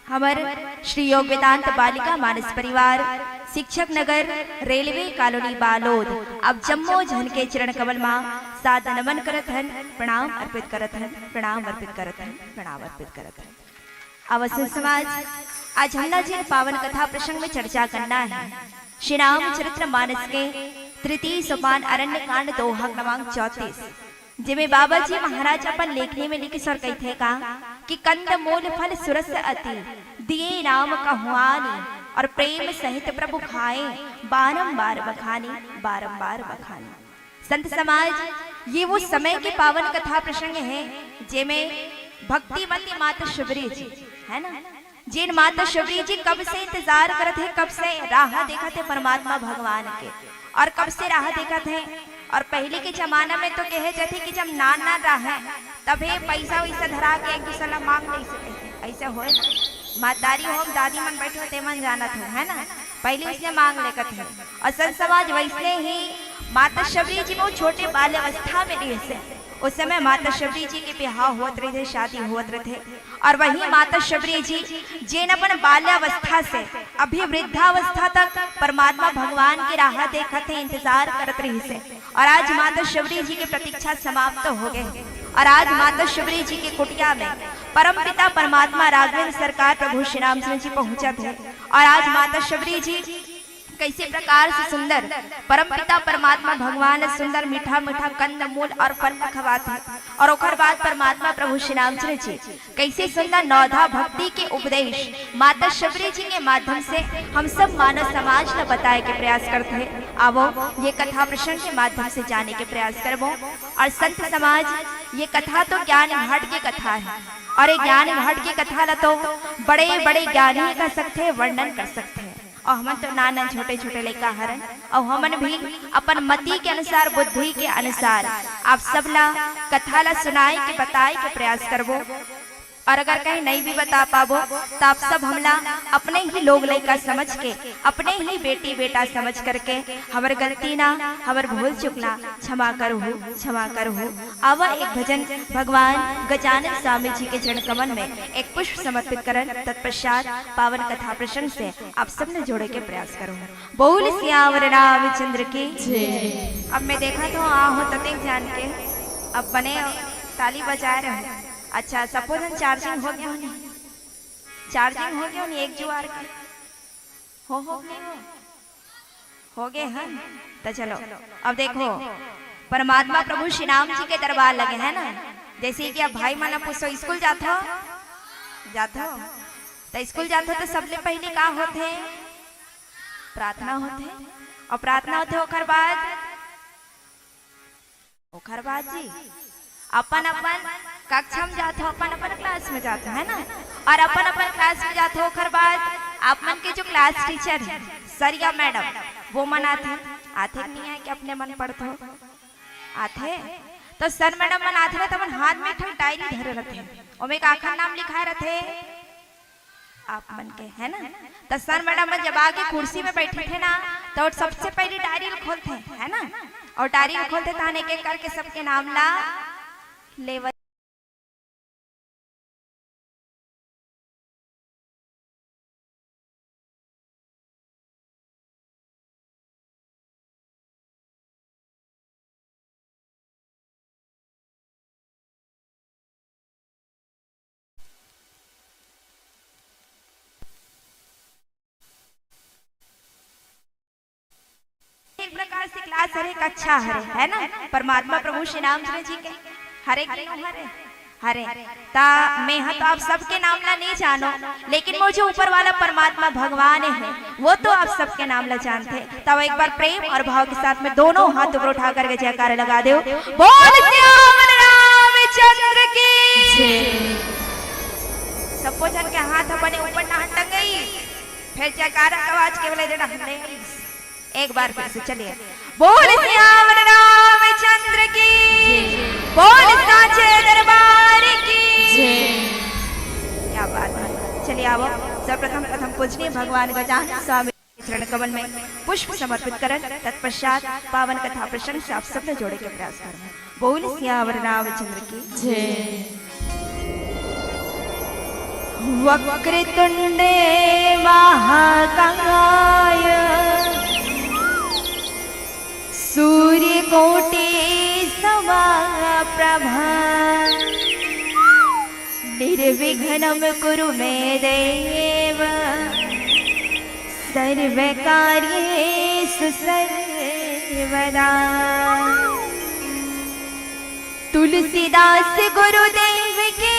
हमर श्री योग वेदांत बालिका मानस परिवार, शिक्षक नगर, रेलवे कॉलोनी बालोद, आप जम्मो झन के चरण कमल मा सादर नमन करत हन, प्रणाम अर्पित करत हन, प्रणाम अर्पित करत हन, प्रणाम अर्पित करत हन। अवसर समाज, आज हमला जिन पावन कथा प्रसंग में चर्चा करना है, श्री रामचरित्र मानस के तृतीय सोपान अरण्य कांड दोहा क्रमांक चौंतीस, जेमे बाबा जी महाराज अपन लेखनी में लिखिस और कहिथे का कि कंद मूल फल सुरस अति, दिए नाम कहुआनी, और प्रेम सहित प्रभु खाए, बारंबार बखानी, बारंबार बखानी। संत समाज, ये वो समय के पावन कथा प्रसंग है, जेमे भक्तिमती माता शबरी जी, है ना, जेन माता शबरी जी कब से इंतजार करत हे, कब से राह देखत हे परमात्मा भगवान के, और कब से राह देखत हे। और पहले के जमाना में तो कहे जाथे कि जब नान नान राहय, तभे पैसा वैसा धरा के एक दूसर ला मांग ले सकत हे। ऐसे होय ना, महतारी हो, दादी मन बैठे हो, ते मन जानत हो, है ना? पहले उसने मांग लेकत हे। और संत समाज वैसने ही माता शबरी जी बहुत छोटे बाल अवस्था में रहिस हे। उस समय माता शबरी जी के बिहाव होत रहिथे, शादी होत रहिथे। और वही माता शबरी जी, जेन अपन बाल्यावस्था से अभी वृद्धावस्था तक परमात्मा भगवान के राह देखत हे, इंतजार करत रहिस हे। और आज माता शबरी जी के प्रतीक्षा समाप्त हो गे हे। और आज माता शबरी जी के कुटिया में परमपिता परमात्मा राघवेंद्र सरकार प्रभु श्री रामचंद्र जी पहुंचत हे। और आज माता शबरी जी कैसे प्रकार से सुंदर परमपिता परमात्मा भगवान सुंदर मीठा मीठा कंद मूल और फल खवात हे। और ओकर बाद परमात्मा प्रभु श्री रामचंद्र जी कैसे सुंदर नवधा भक्ति के उपदेश माता शबरी जी के माध्यम से हम सब मानव समाज ला बताए के प्रयास करत हे। आवो, ये कथा प्रसंग के माध्यम से जाने के प्रयास करबो। और संत समाज, ये कथा तो ज्ञान घाट के कथा हे, और ये ज्ञान घाट के कथा ला तो बड़े बड़े ज्ञानी कर सकथे, वर्णन कर सकथे। और हमन तो नान नान छोटे छोटे लइका हरन, और हमन भी अपन मति के अनुसार, बुद्धि के अनुसार आप सब ला कथा ला सुनाए के, बताए के प्रयास करबो। और अगर कहीं नहीं भी बता पाबो, तो आप सब हमला अपने ही लोग लइका समझ के, अपने ही बेटी बेटा समझ करके हमर गलती ना, हमर भूल चूक ला क्षमा करहु, क्षमा करहु। आवा एक भजन भगवान गजानन स्वामी जी के चरण कमल में एक पुष्प समर्पित करन, तत्पश्चात पावन कथा प्रसंग से आप सबने जोड़े के प्रयास करहु। बोल सियावर रामचंद्र की। जय। अब मैं देखा तो आ हो ततेक जान के, अब बने ताली बजा रहे हो। अच्छा, सबो झन चार्जिंग हो गया होनी? चार्जिंग हो गया होनी एक जुआर के? हो, हो, नहीं हो? हो गए हैं? तो चलो, अब देखो, परमात्मा प्रभु श्री राम जी के दरबार लगे है ना। जैसे कि अब भाई मन पूछो, स्कूल जात हो? जात हो? तो स्कूल जात हो तो सबले पहले का होथे? प्रार्थना होथे। और प्रार्थना होथे, ओकर बाद, ओकर बाद जी अपन अपन कक्षा में जात हो, अपन अपन क्लास में जात हो, है ना? और अपन अपन क्लास में जात हो, ओकर बाद आप मन के जो क्लास टीचर है, सर या मैडम, वो मन आथे, आथे कि नहीं आए कि अपने मन पढ़त हो? आथे। तो सर मैडम मन आथे ना, तो अपन हाथ में एक ठन डायरी धरे रहथे, ओमे काखर नाम लिखाए रहथे? आप मन के, है ना? तो सर मैडम मन जब आके कुर्सी में बैठथे ना, तो सबसे पहले डायरी ल खोलथे, है ना? और डायरी ल खोलथे, तहन एक एक करके सबके नाम ला लेवत। एक प्रकार से क्लास हरे, कक्षा हरे, है ना? परमात्मा प्रभु श्री रामचंद्र जी के हरे कि नो हरे? हरे। ता मैं ह तो आप सबके नाम ला नहीं जानो, लेकिन वो जो ऊपर वाला परमात्मा भगवान है, वो तो आप सबके नाम ला जानथे। तब एक बार प्रेम और भाव के साथ में दोनों हाथ ऊपर उठा करके जयकारा लगा दो, बोल सियावर रामचंद्र की। जय। सबो झन के हाथ अपने ऊपर ना टंगई, फिर जयकारा के आवाज केवल देना नहीं। एक बार फिर से चलिए, बोल सियावर रामचंद्र की, बोल साचे दरबार की। जय। क्या बात है। चलिए आओ, सर्वप्रथम प्रथम पूजनीय भगवान गजानन स्वामी के चरण कमल में पुष्प समर्पित करन, तत्पश्चात पावन कथा प्रसंग से आप सबने जोड़े के प्रयास करन। बोल सियावर रामचंद्र की। जय। वक्रतुंडे महाकाय सूर्यकोटि समाप्रभा निर्विघ्नं कुरु मे देव सर्वकार्येषु सर्वदा। तुलसीदास गुरुदेव के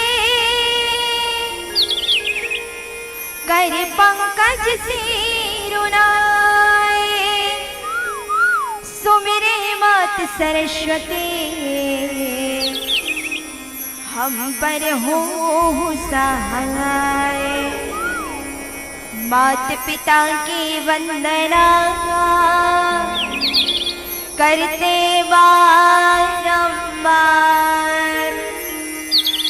कर पंकज सिरु नाय। सुमिरे मात सरस्वती हम पर हो सहाय। मात पिता की वंदना करते बारंबार,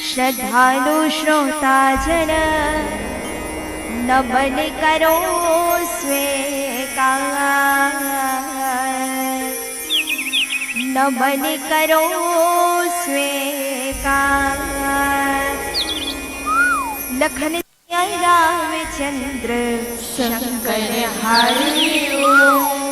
श्रद्धालु श्रोता जन नमन करो स्वीकार, नमन करो स्वीकार। लखन रामचंद्र शंकर हरि ओम।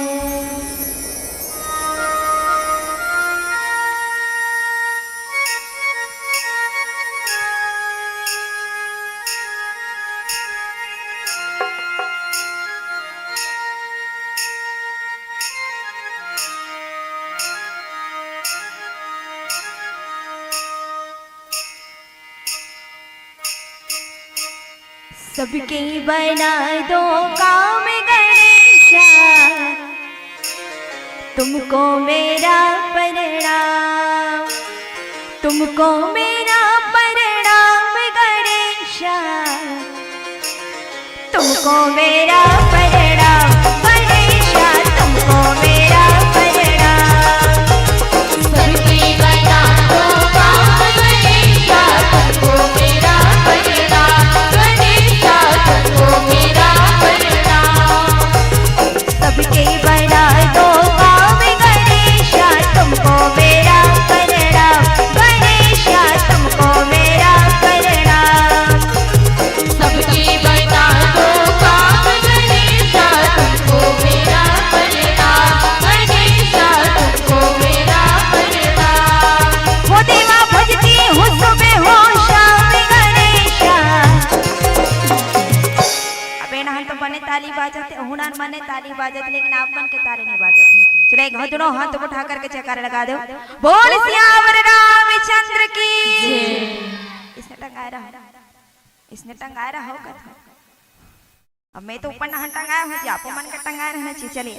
सबके बना दो काम गणेशा, तुमको मेरा प्रणाम, तुमको मेरा प्रणाम गणेशा, तुमको मेरा प्रणाम गणेशा, तुमको मेरा प्रणाम। सबके बना दो काम गणेशा, तुमको मेरा प्रणाम गणेशा, तुमको मेरा प्रणाम। सबके बना दो काम गणेशा, तुमको मेरा प्रणाम गणेशा, तुमको मेरा प्रणाम। सबके बना दो काम गणेशा, तुमको मेरा प्रणाम गणेशा, तुमको मेरा प्रणाम। हो देवा भजती हूँ सुबह हो शाम गणेशा। अब एनहन तो बने ताली बाजत हे, हुनन मने ताली बाजत, लेकिन आप मन के ताली नहीं बाजत हे। चलो, एक हाथ, दोनों हाथ उठा करके जयकारा लगा दो। बोल सियावर रामचंद्र की। इसने टंगाए रहा, इसने टंगाए रहा होगा। अब मैं तो ऊपर नहन टंगाए हूँ जी, आप मन का टंगाए रहना चाहिए। चलिए,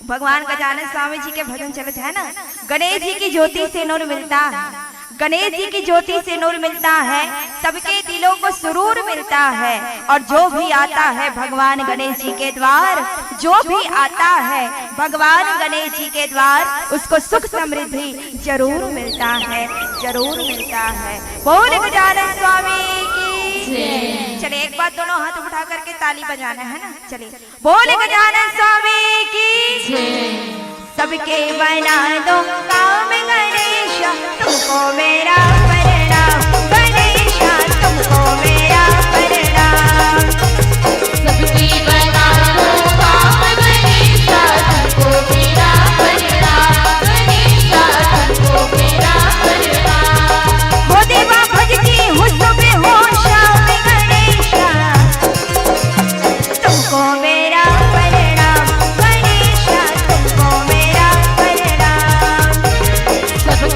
भगवान गजानन स्वामी जी के भजन चलत है ना, गणेश जी की ज्योति से नूर मिलता है, गणेश जी की ज्योति से नूर मिलता है, सबके दिलों को सुरूर मिलता है। और जो भी आता है भगवान गणेश जी के द्वार, जो भी आता है भगवान गणेश जी के द्वार, उसको सुख समृद्धि जरूर मिलता है, जरूर मिलता है। बोल गजानन स्वामी की जय। चलिए, एक बार दोनों हाथ उठा करके ताली बजाना है ना। चलिए, बोल गजानन स्वामी की जय। सबके बना दो काम गणेशा, तुमको मेरा प्रणाम गणेशा, तुमको मेरा प्रणाम। सबके बना दो काम गणेशा, तुमको मेरा प्रणाम गणेशा, तुमको मेरा प्रणाम। हो देवा भजती हूँ सुबह हो शाम गणेशा, तुमको मेरा प्रणाम गणेशा, तुमको मेरा प्रणाम। सबके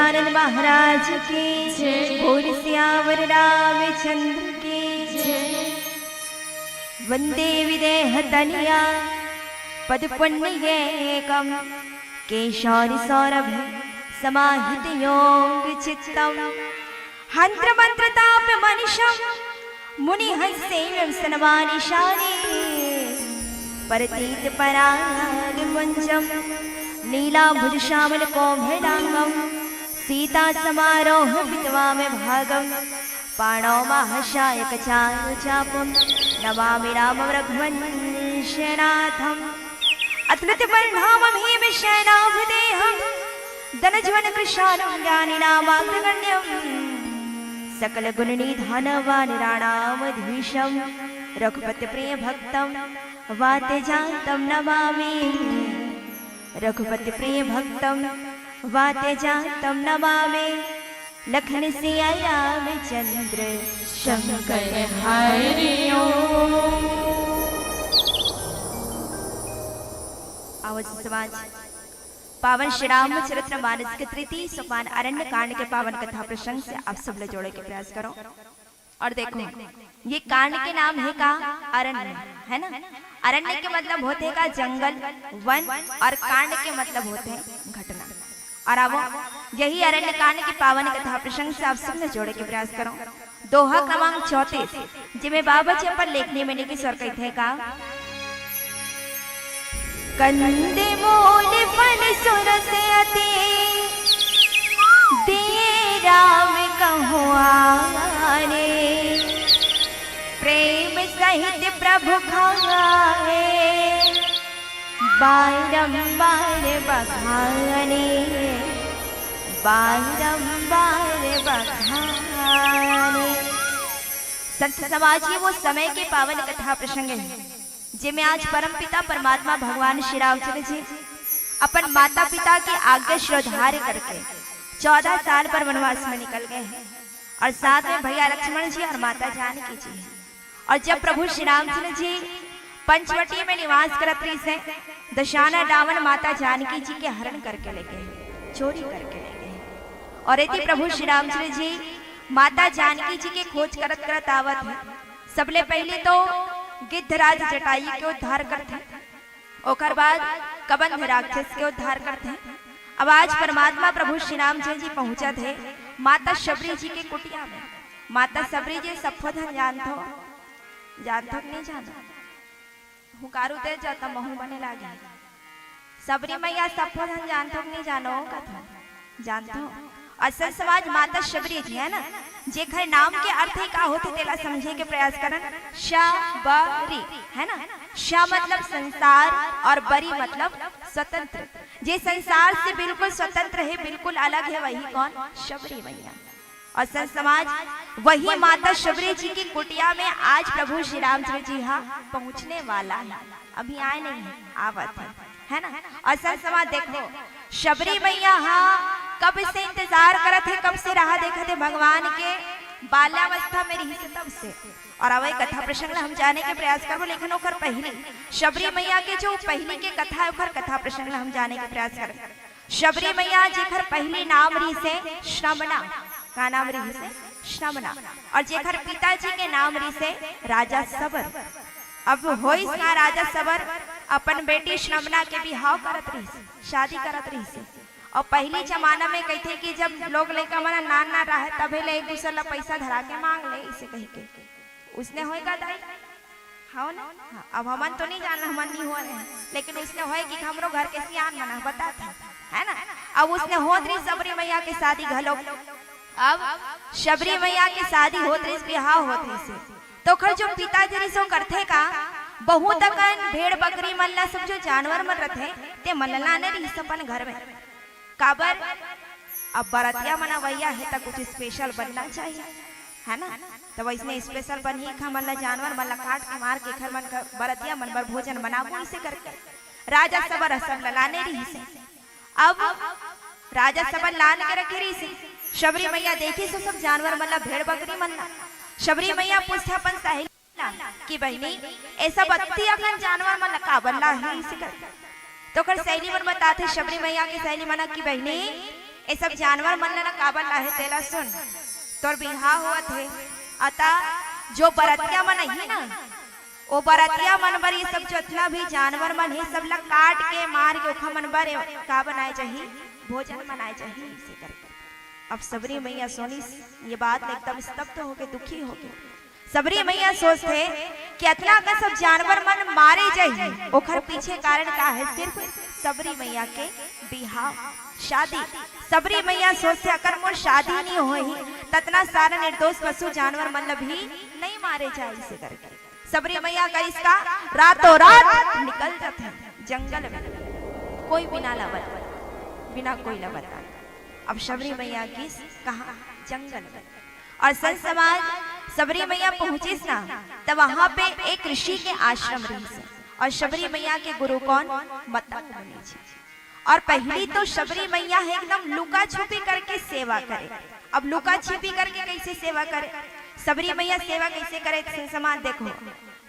आनंद महाराज की जय। बोल सियावर रामचंद्र की जय। वंदे विदेह तनिया पद पुण्य एकम केशौर सौरभ समाहित योग चित्तम हंत्र मंत्र ताप मनिशम मुनि हंस सेव्यम सनमानिशाने परतीत पराग कुंजम नीलांबुज श्यामल कोमलांगम सीता समारोह विद्वाम भागम पाणौ महाशायक चारु चापम नमामि रामम रघुवंशनाथम। अतुलित बलधामम हेम शैनाभ देहम दनजवन कृशानुं ज्ञानिनामाग्रगण्यम्। सकल गुण निधान वान राणामधीशम्। रघुपति प्रिय भक्तम वाते जातम नमामि। रघुपति प्रिय भक्तम वाते जातम नमामि। लखन सिया रामचंद्र शंकर हरिओ। आवत समाज पावन श्री रामचरित्र मानस के तृतीय सोपान अरण्य कांड के पावन कथा प्रसंग से आप सब ला जोड़े के प्रयास करो। और देखो, ये कांड के नाम हे का? अरण्य, है ना? अरण्य के मतलब होथे का? जंगल, वन, और कांड के मतलब होथे घटना। और अब यही अरण्य कांड के पावन कथा प्रसंग से आप सब ला जोड़े के प्रयास करो। दोहा क्रमांक चौंतीस, जेमे बाबा जी अपन लेखनी में लिखिस और कहिथे का? कंदमूल फल सुरस अति दिए राम कहुआने। प्रेम सहित प्रभु खाए बारंबार बखाने। बारंबार बखाने। संत समाज, ये वो समय के पावन कथा प्रसंग हे, जेमे आज परमपिता परमात्मा भगवान श्री रामचंद्र जी अपन माता पिता के आज्ञा शिरोधार्य करके चौदह साल पर वनवास में निकल गए हैं और साथ में भैया लक्ष्मण जी और माता जानकी जी हैं। और जब प्रभु श्री रामचंद्र जी पंचवटी में निवास करत रहिस हे, दशानन रावण माता जानकी जी के हरण करके ले गए, चोरी करके ले गए। और यदि प्रभु श्री रामचंद्र जी माता जानकी जी के खोज करत करत आवत हे, सबले पहले तो गिद्धराज जटायु के उद्धार करथे, ओकर बाद कबंध राक्षस के उद्धार करथे। अब आज परमात्मा प्रभु श्री रामचंद्र जी पहुंचत हे माता शबरी जी के कुटिया में। माता शबरी जी सफोधन जानथो, जानथो कि नहीं जानो? हुंकारू दे जाता महू बने लागे। शबरी मैया सफोधन जानथो कि नहीं जानो? कथो जानथो। अउ संत समाज माता शबरी जी है ना, जेखर नाम के अर्थ ही का होथे तेला समझे के प्रयास करन। शबरी है ना, श मतलब संसार और बरी मतलब स्वतंत्र। जे संसार से बिल्कुल स्वतंत्र हे, बिल्कुल अलग हे, वही कौन? शबरी मैया। अउ संत समाज वही माता शबरी जी की कुटिया में आज प्रभु श्री रामचंद्र जी हा पहुंचने वाला हे, अभी आए नहीं हे, आवत हे, है ना? अउ संत समाज देखो, शबरी मैया हा कब से इंतजार करत हे, कब से राह देखत हे भगवान के, बाल्यावस्था में रहिस तब से। अउ अवई कथा प्रसंग ला हम जाने के प्रयास करबो, लेकिन ओकर पहली शबरी मैया के जो पहली के कथा हे, ओकर कथा प्रसंग ला हम जाने के प्रयास करबो। शबरी मैया जेखर पहली नाम रहिस हे श्रमणा, का नाम रहिस हे? श्रमणा। अउ जेखर पिताजी के नाम रहिस हे राजा सबर। अब होइस का राजा सबर अपन बेटी श्रमणा के बिहाव करत रहिस, शादी करत रहिस। अउ पहली जमाना में कहिथे कि जब लोग लइका मन नान नान राहय तभे ले एक दूसर ला पैसा धरा के मांग ले, इसे कहिके। उसने होय का दाई? हव ना? हाँ, अब हमन तो नहीं जानन, हमन नहीं होय रहेन, लेकिन उसने होय कि हमरो घर के सियान मन ह बताथे, है ना? अब उसने होत रहिस शबरी मैया के शादी घलो। अब शबरी मैया के शादी होत रहिस, बिहाव होत रहिस हे, तो ओखर जो पिताजी रहिस ओ करथे का, बहुत अकन भेड़ बकरी मन ला, सब जो जानवर मन रथे, ते मन ला लाने रहिस अपन घर में। काबर? अब बरतिया मन अवइया हे त कुछ special बनना चाहिए, है ना? त वइसने special बनही, हमन ला जानवर मन ला काट के मार के एखर मन का बरतिया मन बर भोजन बनाबो, इसे करके राजा सबर ह सब ला लाने रहिस हे। अब राजा सबर लान के रखे रहिस हे। शबरी मैया देखिस ओ सब जानवर मन ला, भेड़ बकरी मन ला। शबरी मैया पूछथे अपन सहेली कि बहिनी, ए सब अत्ती अकन जानवर मन ला काबर लाहे इसे कर? त ओकर सहेली मन बताथे, शबरी मैया के सहेली मन कि बहिनी, ये सब जानवर मन ला ना काबर लाहे तेला सुन। तोर बिहाव होवत हे, अता जो बरतिया मन आही ना, ओ बरतिया मन बर ये सब जतना भी जानवर मन हे, सब ला काट के, मार के ओखर मन बर का बनाए जाही, भोजन बनाए जाही, इसे करके। अब सबरी मैया सोनिस ये बात ले एकदम स्तब्ध होके, दुखी होके। सबरी मैया सोचथे कि अतना अकन सब जानवर मन मारे जाही, ओखर पीछे कारण का हे? सिर्फ सबरी मैया के बिहाव, शादी। सबरी मैया सोचथे, अगर मोर शादी नहीं होही, ततना सारा निर्दोष पशु जानवर मन ल भी नहीं मारे जाही, इसे करके। सबरी मैया करिस का, रातों रात निकल जाथे जंगल में, कोई बिना ला बता, बिना कोई ला बता। अब सबरी मैया गिस कहाँ? जंगल में। और संत समाज, सबरी मैया पहुंचिस ना, त वहां पे एक ऋषि के आश्रम रहिस हे। और सबरी मैया के गुरु कौन? मतंग मुनि जी। और पहली तो सबरी मैया हे एकदम लुका छुपी करके सेवा करे। अब लुका छिपी करके कैसे सेवा करे? सबरी मैया सेवा कैसे करे? संत समाज देखो,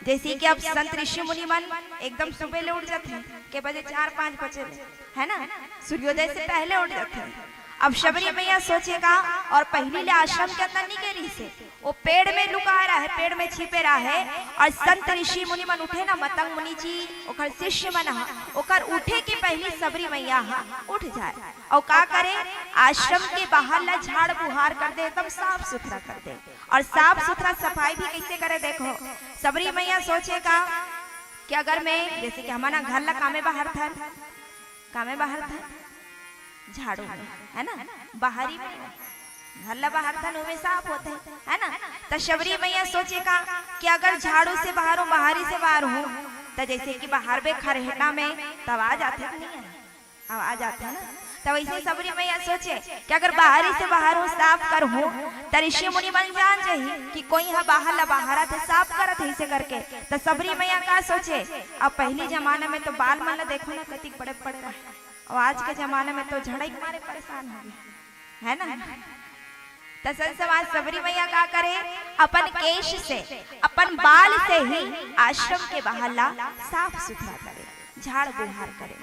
जैसे कि अब संत ऋषि मुनि मन एकदम सुबह ले उठ जाथे, के बजे? चार पाँच बजे ले, है ना, सूर्योदय से पहले उठ जाथे। अब सबरी मैया सोचे का, और पहली ले आश्रम के अंदर नहीं गे रहिस हे, वो पेड़ में लुका रहे, पेड़ में छिपे रहे। और संत ऋषि मुनि मन उठे ना, मतंग मुनि जी, ओकर शिष्य मन हा, ओकर उठे के पहली सबरी मैया हा उठ जाए। और का करे? आश्रम के बाहर ला झाड़ बुहार कर दे, एकदम साफ सुथरा कर दे। और साफ सुथरा सफाई भी कैसे करे? देखो, सबरी मैया सोचे का कि अगर मैं, जैसे कि हमन घर ला कामे बाहर थन, कामे बाहर थन, झाड़ू में, है ना, बाहरी में, घर ला बाहर थन, ओमे साफ होथे, है ना। त सबरी मैया सोचे का कि अगर झाड़ू से बाहर हूँ, बाहरी से बाहर हूँ, त जैसे कि बाहर बे खरेटा में, तब आ जाथे कि नहीं? अब आ जाथे ना। त वैसे सबरी मैया सोचे कि अगर बाहरी से बाहर हूँ, साफ कर हूँ, त ऋषि मुनि मन जान जाही कि कोई ह बाहर ला बाहर आथे, साफ करत हे, इसे करके। त सबरी मैया का सोचे, अब पहली जमाना में तो बाल मन ला देखो ना, कतिक बड़े बड़े रहे, और आज के जमाना में तो झड़ई के मारे परेशान हो गए, है ना। त संत समाज, सबरी मैया का करे, अपन केश से, अपन बाल से ही आश्रम के बाहर ला साफ सुथरा करे, झाड़ बुहार करे।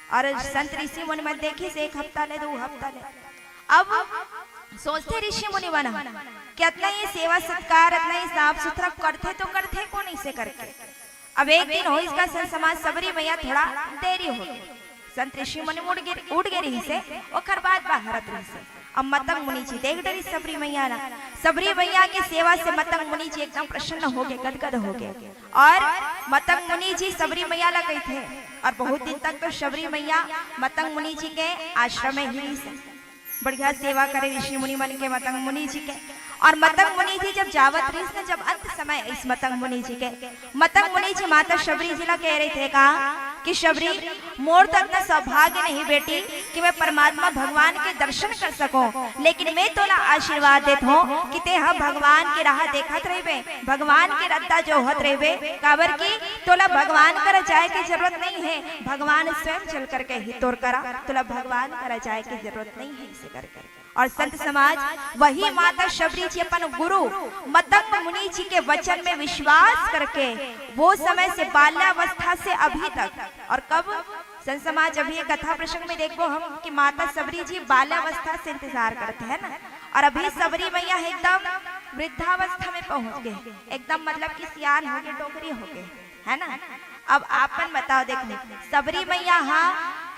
और संत ऋषि मुनि मन देखिस एक हफ्ता ले, दो हफ्ता ले। अब सोचथे ऋषि मुनि मन कि अतना ये सेवा सत्कार, अतना ये साफ सुथरा करथे तो करथे कोन, इसे करके। अब एक दिन होइस का, संत समाज, सबरी मैया थोड़ा देरी हो गे। संत ऋषि मुनि उठ गे, उठ गे रहिस हे, ओकर बाद बाहरत रहिस हे। अब मतंग मुनि जी देख डरिस सबरी मैया ला। सबरी मैया के सेवा से मतंग मुनि जी एकदम प्रसन्न हो गे, गदगद हो गे। और मतंग मुनि जी सबरी मैया ला कहिथे, और बहुत दिन तक तो सबरी मैया मतंग मुनि जी के आश्रम में ही रहिस हे। बढ़िया सेवा करे ऋषि मुनि मन के, मतंग मुनि जी के। और मतंग मुनि जी जब जावत रहिस न, जब अंत समय इस मतंग मुनि जी के, मतंग मुनि जी माता शबरी जी ला कह रहे थे का कि शबरी, मोर तो इतना सौभाग्य नहीं बेटी कि मैं परमात्मा भगवान के दर्शन कर सकूं, लेकिन मैं तोला आशीर्वाद देत हूँ कि ते ह भगवान के राह देखत रहिबे, भगवान के रद्दा जोहत रहिबे, काबर कि तोला भगवान करा जाए के जरूरत नहीं है, भगवान स्वयं चल करके ही तोर करा, तोला भगवान करा जाए के जरूरत नहीं है, इसे करके। और संत समाज, वही माता शबरी जी अपन गुरु मतंग मुनि जी के वचन में विश्वास करके वो समय से बाल्यावस्था से अभी तक, और कब संत समाज, अभी एक कथा प्रसंग में देखबो हम कि माता शबरी जी बाल्यावस्था से इंतजार करते हैं ना, और अभी शबरी मैया एकदम वृद्धावस्था में पहुंच गए, एकदम मतलब कि सियान हो गए, डोकरी हो गए, है ना। अब आप मन बताओ, देखो, शबरी मैया हा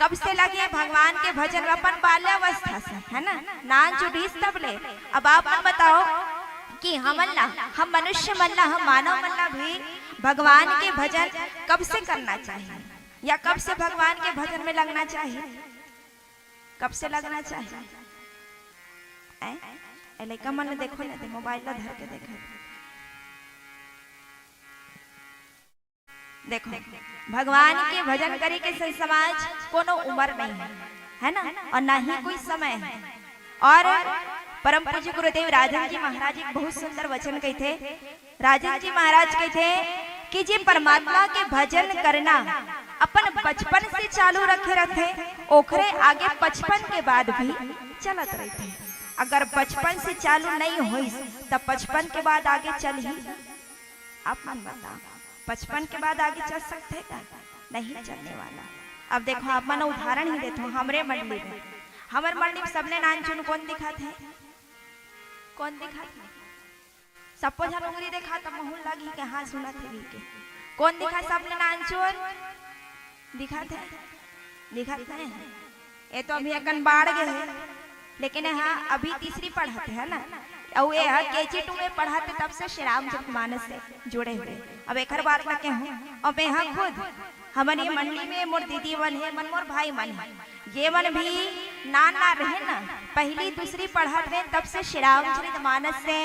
कब से लगे भगवान के भजन में? अपन बाल्यावस्था से, है ना, नान चुड़ीस तब ले। अब आप मन बताओ कि हमन ला, हम मनुष्य मन ला, हम मानव मन ला भी भगवान के भजन कब से करना चाहिए या कब से भगवान के भजन में लगना चाहिए? कब से लगना चाहिए? ऐ? ए लइका मन ला देखो ना, ते मोबाइल ला धर के देखो। देखो, भगवान के भजन करे के संत समाज कोनो उम्र नहीं है, है ना, और ना ही कोई समय है। और परम पूज्य गुरुदेव राजन जी महाराज एक बहुत सुंदर वचन कहिथे। राजन जी महाराज कहिथे कि जे परमात्मा के भजन करना अपन बचपन से चालू रखे रहथे, ओखरे आगे पचपन के बाद भी चलत रहथे। अगर बचपन से चालू नहीं होइस, त पचपन के बाद आगे चलही? आप मन बताओ, पचपन के बाद आगे चल सकथे का? नहीं चलने वाला। अब देखो, आप मन उदाहरण ही देथो, हमरे मंडली में हमर मंडी में सबले नानचुन कोन दिखत हे? कोन दिखत हे? सबो झन उंगरी देखा त महूं ल लगही के हाँ सुनत हे कहिके। कोन दिखत हे सबले नानचुन? दिखत हे? दिखत नहीं हे। ये तो अभी अकन बाढ़ गे हे, लेकिन ये हा अभी तीसरी पढ़त हे, है ना? अउ ये हा केजी टू में पढ़त हे, तब से श्री रामचरित मानस से जुड़े हुए। अब एकर बात ल कहूं, अब ये हा खुद हमन ये मंडी में मोर दीदी मन हे, मन मोर भाई मन हे, ये मन भी नान नान रहे ना, पहली दूसरी पढ़त रहे, तब से श्री रामचरित मानस से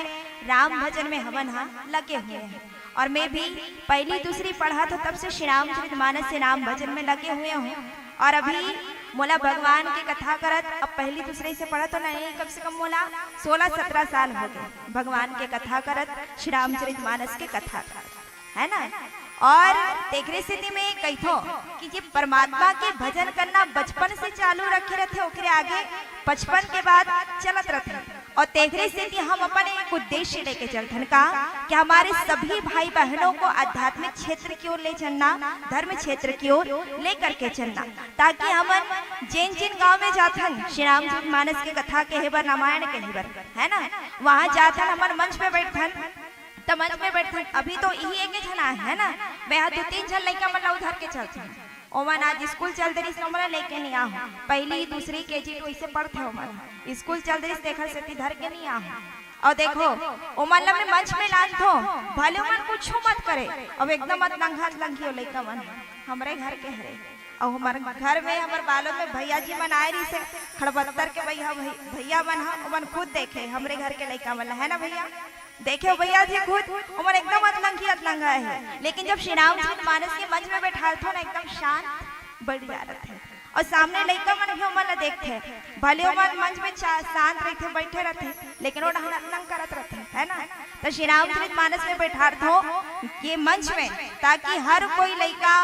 राम भजन में हमन हा लगे हुए हैं। और मैं भी पहली दूसरी पढ़त हों, तब से श्री रामचरित मानस से राम भजन में लगे हुए हों। और अभी मोला भगवान के कथा करत, अब पहली दूसरी से पढ़त हों नहीं, कम से कम मोला सोलह सत्रह साल हो गे भगवान के कथा करत, श्री रामचरित मानस के कथा करत, है ना? और तेखरे सेती में कहिथों कि जे परमात्मा के भजन करना बचपन से चालू रखे रथे, ओकरे आगे बचपन के बाद चलत रथे। और तेखरे सेती हम अपन एक उद्देश्य लेके चलथन का, कि हमारे सभी भाई बहनों को आध्यात्मिक क्षेत्र की ओर ले चलना, धर्म क्षेत्र की ओर लेकर के चलना, ताकि हमन जिन जिन गांव में जाथन, श्री रामचरित मानस के कथा कहे बर, रामायण कहे बर, है ना, वहां जाथन, हमन मंच पे बैठथन, त मंच में बैठथन, अभी तो इही एक झन आए, है ना, मैं हा दू तीन झन लइका मन ला उधर के चलथन। ओमन आज स्कूल चल दे रिहिस, ओमन ला लेके नहीं आहूं। पहली, दूसरी, केजी टू इसे पढ़थे ओमन। स्कूल चल दे रिहिस, तेखर सेती धर के नहीं आहूं। अउ देखो, ओमन ला मैं मंच में लानथों, भले ओमन कुछू मत करे, अब एकदम अतलंघा अतलंघी ओ लइका मन हमरे घर के हरे। अउ हमर घर में, हमर बालोद में भैया जी मन आए रिहिसे, खड़बत्तर के भैया, भै-, भैया मन ह, ओमन खुद देखे हमरे घर के लइका मन ला, है ना भैया? देखे हो भैया जी खुद, ओमन एकदम अतलंघी अतलंघा हे, लेकिन जब श्री रामचरित मानस के मंच में बैठालथों ना, एकदम शांत बैठ जा रथे। अउ सामने लइका मन भी ओमन ला देखथे, भले ओमन मंच में चा-, शांत रहिथे, बैठे रहिथे, लेकिन ओ डहन अतलंग करत रथे, है ना? त श्री रामचरित मानस में बैठालथों ये मंच में, ताकि हर कोई लइका,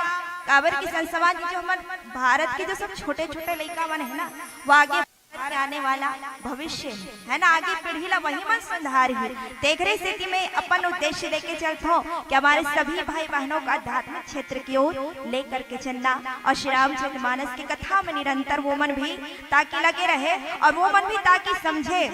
काबर कि संत समाज के जो हमर भारत के जो सब छोटे-छोटे लइका मन हे ना, वो आगे के आने वाला भविष्य हे, है ना, आगे पीढ़ी ला वही मन सुधारही। तेखरे सेती में अपन उद्देश्य लेके चलथों कि हमारे सभी भाई बहनों का आध्यात्मिक क्षेत्र की ओर लेकर के चलना और श्री रामचरित मानस की कथा में निरंतर वो मन भी ताकि लगे रहे और वो मन भी ताकि समझे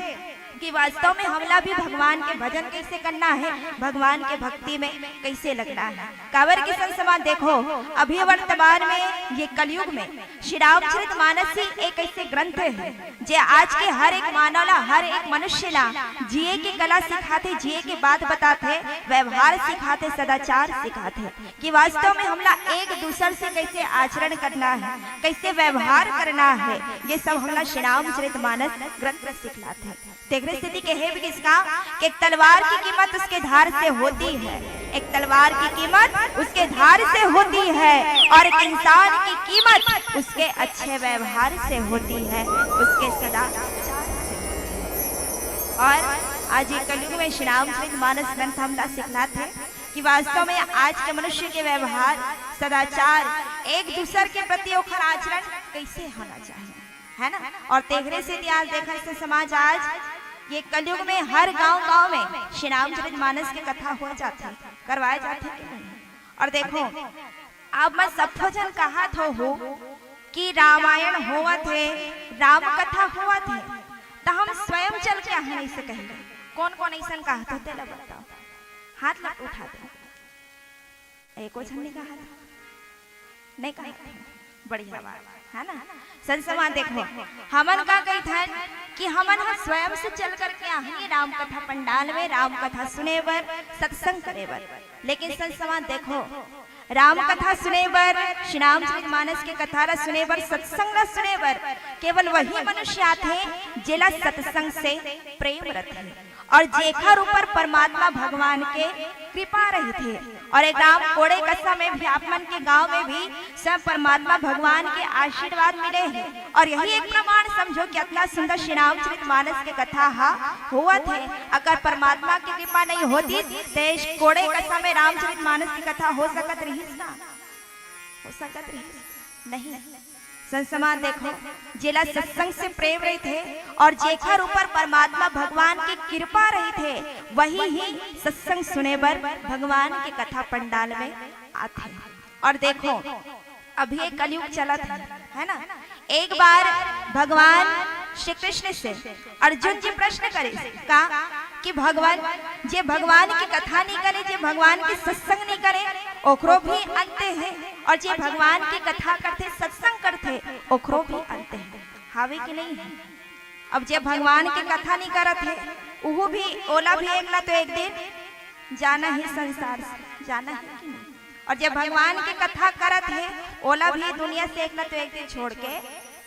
कि वास्तव में हमला भी भगवान के भजन कैसे करना हे, भगवान के भक्ति में कैसे लगना हे। काबर कि संत समाज देखो, अभी वर्तमान में ये कलयुग में श्री रामचरित मानस ही एक ऐसे ग्रंथ हे, जे आज के हर एक मानव ला, हर एक मनुष्य ला जिए के कला सिखाथे, जिए के बात बताथे, व्यवहार सिखाथे, सदाचार सिखाथे कि वास्तव में हमला एक दूसर से कैसे आचरण करना हे, कैसे व्यवहार करना हे, ये सब हमला श्री रामचरित मानस ग्रंथ सिखलाथे। तेखरे सेती कहे भी किसका कि एक तलवार की कीमत उसके धार से होती है, एक तलवार की कीमत उसके धार से होती है और एक इंसान की कीमत उसके अच्छे व्यवहार से होती है, उसके सदाचार से होती है। और आज ये कलयुग में श्री रामचरित मानस ग्रंथ हमला सिखलाथे कि वास्तव में आज के मनुष्य के व्यवहार, सदाचार, एक दूसर के प्रति ओखर आचरण कैसे होना चाहिए, है ना? और तेखरे सेती आज देखत हे समाज, आज ये कलयुग में हर गांव-गांव में श्री रामचरित मानस के कथा हो जाथे, करवाए जाथे कि नहीं? और देखो, अब मैं सबो झन कहत होहू कि रामायण होवत हे, राम कथा होवत हे, त हम स्वयं चल के आहन, अइसे कहिके। कोन-कोन अइसन कहत हो, तेला बताओ, हाथ ला उठा दे। एको झन नहीं कहत, नहीं कहत। बढ़िया बात, है ना? संत समाज देखो, हमन का कहिथन कि हमन ह स्वयं से चल करके आहन राम कथा पंडाल में राम कथा सुने बर, सत्संग करे बर। लेकिन संत समाज देखो, राम कथा सुने बर, श्री रामचरित मानस के कथा ला सुने बर, सत्संग ला सुने बर केवल वही मनुष्य आथे, जेला सत्संग से प्रेम रथे। और जेखर ऊपर परमात्मा भगवान के कृपा रहिथे। और एक राम कोड़े कसा में भी, आप मन के गांव में भी सब परमात्मा भगवान के आशीर्वाद मिले हे। और यही एक प्रमाण समझो कि अतना सुंदर श्री रामचरित मानस के कथा हा होवत हे। अगर परमात्मा के कृपा नहीं होतिस, त कोड़े कसा में रामचरित मानस की कथा हो सकत रहिस का? हो सकत रहिस? नहीं। संत समाज देखो, जेला सत्संग से प्रेम रहिथे और जेखर ऊपर परमात्मा भगवान के कृपा रहिथे, वही ही सत्संग सुने बर भगवान के कथा पंडाल में आथे। और देखो, अभी ये कलयुग चलत हे, है ना? एक बार भगवान श्री कृष्ण से अर्जुन जी प्रश्न करे का कि भगवान, जे भगवान के कथा नहीं करे, जे भगवान के सत्संग नहीं करे, ओकरो भी अंत है, और जे भगवान के कथा करथे, सत्संग करथे, ओकरो भी अंत है। हावे कि नहीं है? अब जे भगवान के कथा नहीं करत है, उहू भी, ओला भी एक ना तो एक दिन जाना ही संसार से, जाना है कि नहीं? और जे भगवान के कथा करत है, ओला भी दुनिया से एक ना तो एक दिन छोड़ के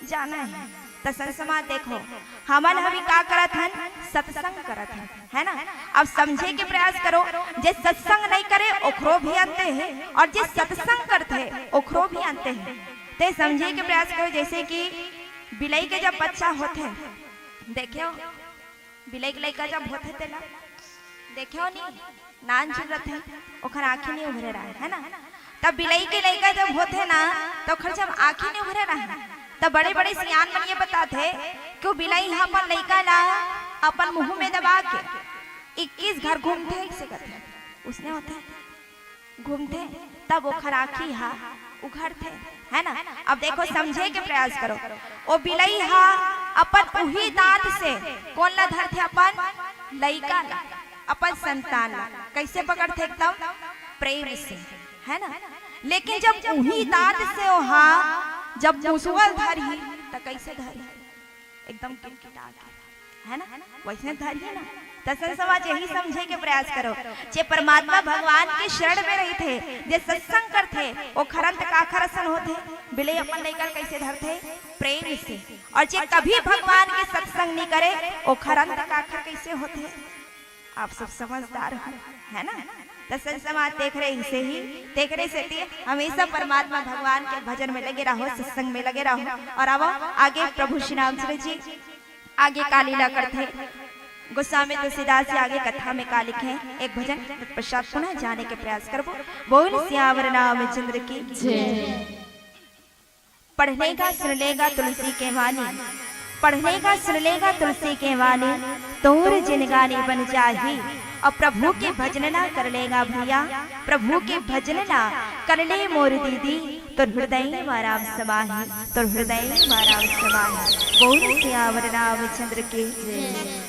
जाना है। त संत समाज देखो, हमन अभी का करत हन? सत्संग करत हन, है ना? अब समझे के प्रयास करो, जे सत्संग नहीं करे, ओकरो भी अंत है, और जे सत्संग करथे, ओकरो भी अंत है। ते समझे के प्रयास करो, जैसे कि बिलई के जब बच्चा होथे, देखे हो, बिलई के लइका जब होथे तेला देखे हो नी, नान झुन रथे, ओखर आँखी नहीं उघरे रहे, है ना? तब बिलई के लइका जब होथे ना, तो ओखर जब आँखी नहीं उघरे रहे, तब बड़े-बड़े सियान मन ये बताथे कि वो बिलई ह अपन लइका ला अपन मुंह में दबा के इक्कीस घर घूमथे, ऐसे करथे, उसने होथे। घूमथे, तब ओखर आँखी हा उघरथे, है ना? अब देखो, समझे के प्रयास करो। ओ बिलई हा अपन उही दांत से कोन ला धरथे? अपन लइका ला, अपन संतान ला। कैसे पकड़थे? एकदम प्रेम से, है ना? लेकिन जब उही दांत से ओहा जब मुसुवा ल धरही, त कैसे धरही? एकदम किटकिटा के, है ना? वैसने धरही ना। त संत समाज यही समझे के प्रयास करो, जे परमात्मा भगवान के शरण में रहिथे, जे सत्संग करथे, ओखर अंत काखर असन होथे? बिलई अपन लइका ल कैसे धरथे? प्रेम से। और जे कभी भगवान के सत्संग नहीं करे, ओखर अंत काखर कैसे होथे? आप सब समझदार हो, है ना? त संत समाज देख रहे, इसे ही देख रहे से हमेशा परमात्मा भगवान के भजन में लगे रहो, सत्संग में लगे रहो। और अब आगे प्रभु श्री रामचंद्र जी आगे का लीला करथे, गोस्वामी तुलसीदास जी आगे कथा में का लिखे, एक भजन, तत्पश्चात पुनः जाने के प्रयास करबो। बोल सियावर रामचंद्र की जय। पढ़ लेगा सुन लेगा तुलसी के वाणी, पढ़ लेगा सुन लेगा तुलसी के वाणी, तोर जिनगानी बन जाही। और प्रभु के भजन ना कर लेगा भैया, प्रभु के भजन ना कर ले मोर दीदी, तोर हृदय मा राम समाही, तोर हृदय मा राम समाही। बोल सियावर रामचंद्र की जय।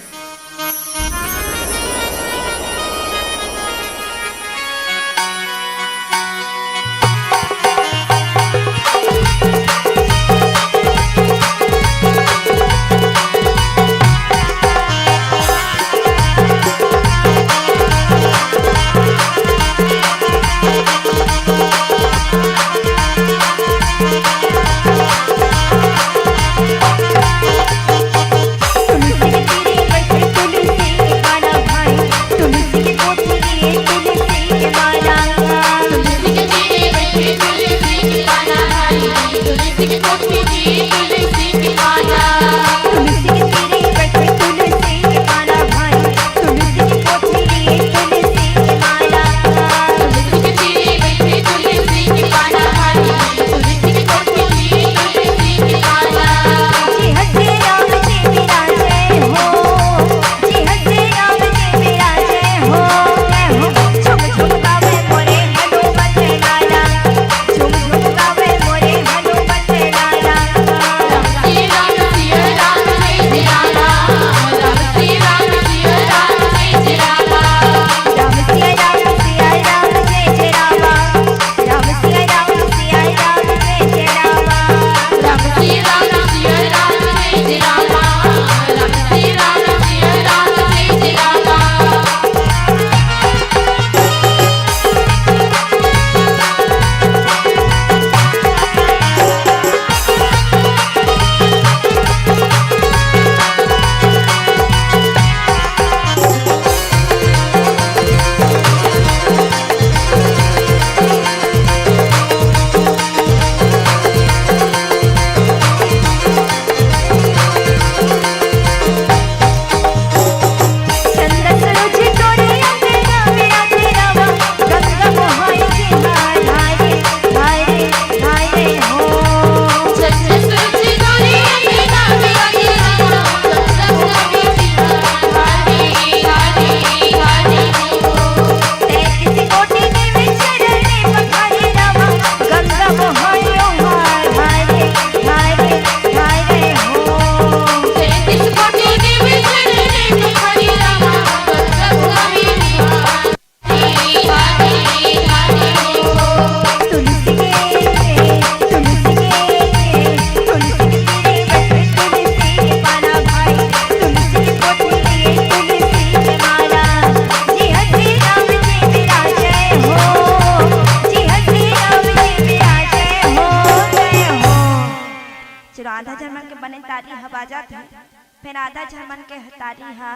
आधा झन मन के ह ताली हा,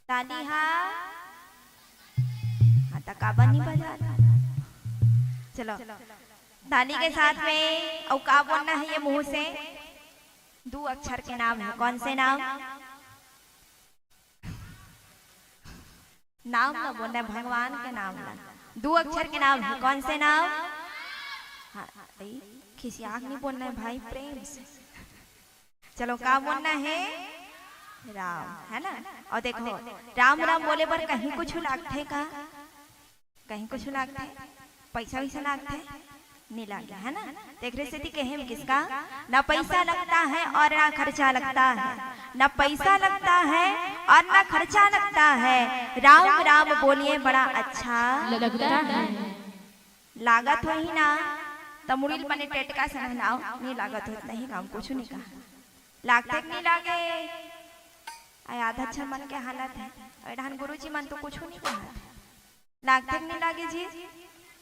ताली हा। हाँ, त काबर नहीं बजा? चलो, ताली के साथ में अउ का बोलना है ये मुंह से? दू अक्षर के नाम है। कौन से नाम? नाम ना बोलना है, भगवान के नाम ला। दू अक्षर के नाम है। कौन से नाम? हाँ, भाई, खिसियाक नहीं बोलना है भाई, प्रेम से। चलो, का बोलना है? राम, है ना? और देखो, राम राम बोले बर कहीं कुछ लागथे का? कहीं कुछ लागथे? पैसा वैसा लागथे? नहीं लागे, है ना? तेकरे सेती कहे में किसका, ना पैसा लगता है और ना खर्चा लगता है, ना पैसा लगता है और ना खर्चा लगता है। राम राम बोलिए, बड़ा अच्छा लगता है। लागत होही ना, त मुड़ी ल बने टेटका से नहनाओ, नहीं लागत हो, नहीं काम, कुछ नहीं कहा। लागथे कि नहीं लागे? आय, आधा झन मन के हालत है। अउ एडहन गुरुजी मन तो कुछ नहीं कहा। लागथे कि नहीं लागे जी?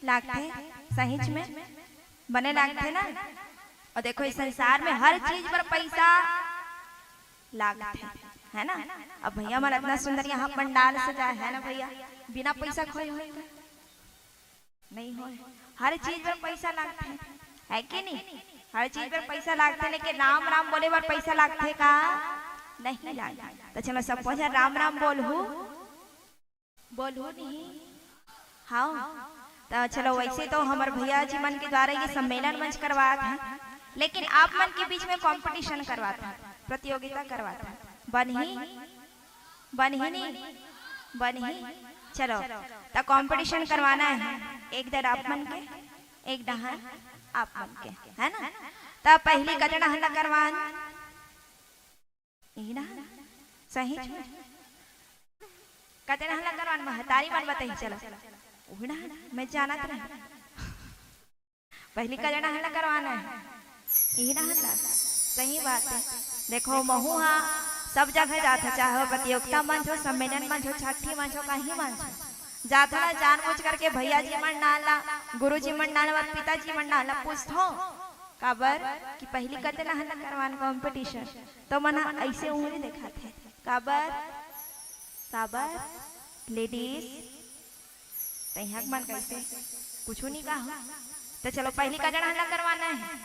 लागथे, सहीच में। बने लागथे ना? अउ देखो, इस संसार में हर चीज बर पैसा लागथे, है ना? अब भैया मन इतना सुंदर यहाँ पंडाल सजाए है ना भैया, बिना पैसा खोए होए का? नहीं होए। हर चीज बर पैसा लागथे, है कि नहीं? हर चीज बर पैसा लागथे, लेकिन राम राम बोले बर पैसा लागथे का? नहीं लागे। त चलो, सबो झन राम राम बोलहू, बोलहू नहीं? हाँ। त चलो, वैसे तो हमर भैया जी मन के द्वारा ये सम्मेलन मंच करवात है, लेकिन आप मन के बीच में कंपटीशन करवात है, प्रतियोगिता करवात है। बनही? बनही नहीं? बनही? चलो, त कंपटीशन करवाना है, एक डहर आप मन के, एक डहर आप मन के, है ना? त पहली कते डहर ला करवान? इही डहर? सही? कते डहर ला करवान? महतारी मन बताही, चलो। उही डहर, मैं जानत नहीं। पहली कते डहर ला करवाना है? इही डहर ला। सही बात है। देखो, महू हा सब जगह जात हो, चाहे वो प्रतियोगिता मंच हो, सम्मेलन मंच हो, छट्ठी मंच हो, कहीं मंच हो, जात हो ना, जानबूझ करके भैया जी मन नाम ला, गुरु जी मन नाम ला, पिताजी मन नाम ला पूछत हो। काबर कि पहली कते डहर ला करवान कंपटीशन, तो मन हा ऐसे उंगली देखाथे। काबर? काबर? लेडीज, तैं हक मन कैसे? कुछू नहीं कहा। तो चलो, पहली कते डहर ला करवाना है?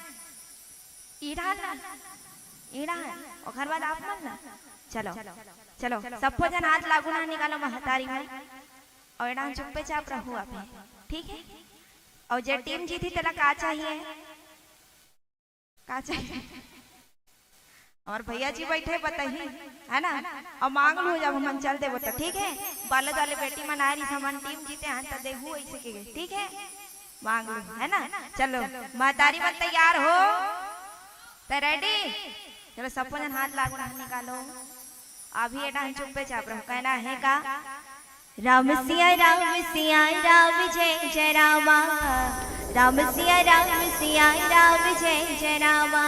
ई डहर ला, ई डहर, ओकर बाद आप मन ला। चलो, चलो, सबो झन हाथ ला आगू डहर निकालो महतारी में, अउ ए डहर चुप्पे चाप रहू आप, ठीक है? अउ जे टीम जीतही, तेला का चाहिए? का चाहिए? हमर भैया जी बैठे बताही, है ना? अउ मांग लू जब हमन चल देबो त, ठीक है? बाले वाले बेटी मन आए रही, हमन टीम जीते हैं त देहू ऐसे के, ठीक है? मांग लू, है ना? चलो, महतारी मन तैयार हो, त रेडी? चलो, सबो झन हाथ ला आगू डहर निकालो। अभी ए डहर चुप्पे चाप रहो, कहना है का? राम सिया राम सिया राम जय जय रामा। राम सिया राम सिया राम जय जय रामा।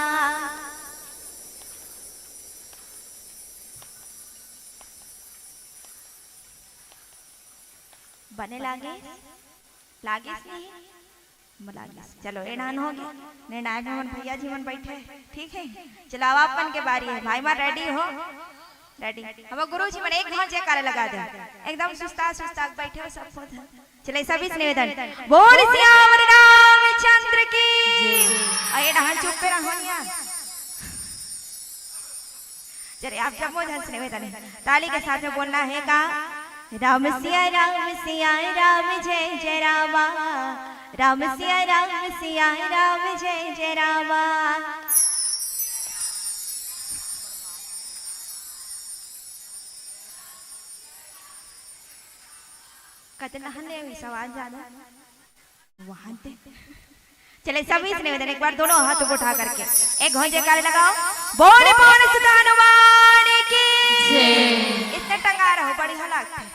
बने लागे? लागिस नहीं? बने लागिस। चलो, ए डहर हो गे। निर्णायक मन भैया जी मन बैठे, ठीक है? चलो, अब आप मन के बारी है। भाई मन रेडी हो? रेडी। हमर गुरु जी मन एक घाव जयकारा लगा दे, एकदम सुस्ता सुस्ता बैठे हो सब पौधा। चलो, सभी से निवेदन, बोल सियावर रामचंद्र की। अउ ए डहर चुप्पे रहो यार। चलिए, आप जब मौज हंसने में तने ताली के साथ में बोलना है का? राम सिया राम सिया राम जय जय रामा। राम सिया राम सिया राम जय जय रामा। कतना हन्ने हुई सवाल ज्यादा। वहां ते। चले, सभी से निवेदन, एक बार दोनों हाथ उठा करके एक घाव जयकारा लगाओ। बोल पवन सुत हनुमान की। जय। इतने टंगा रहो, बढ़िया लगता है।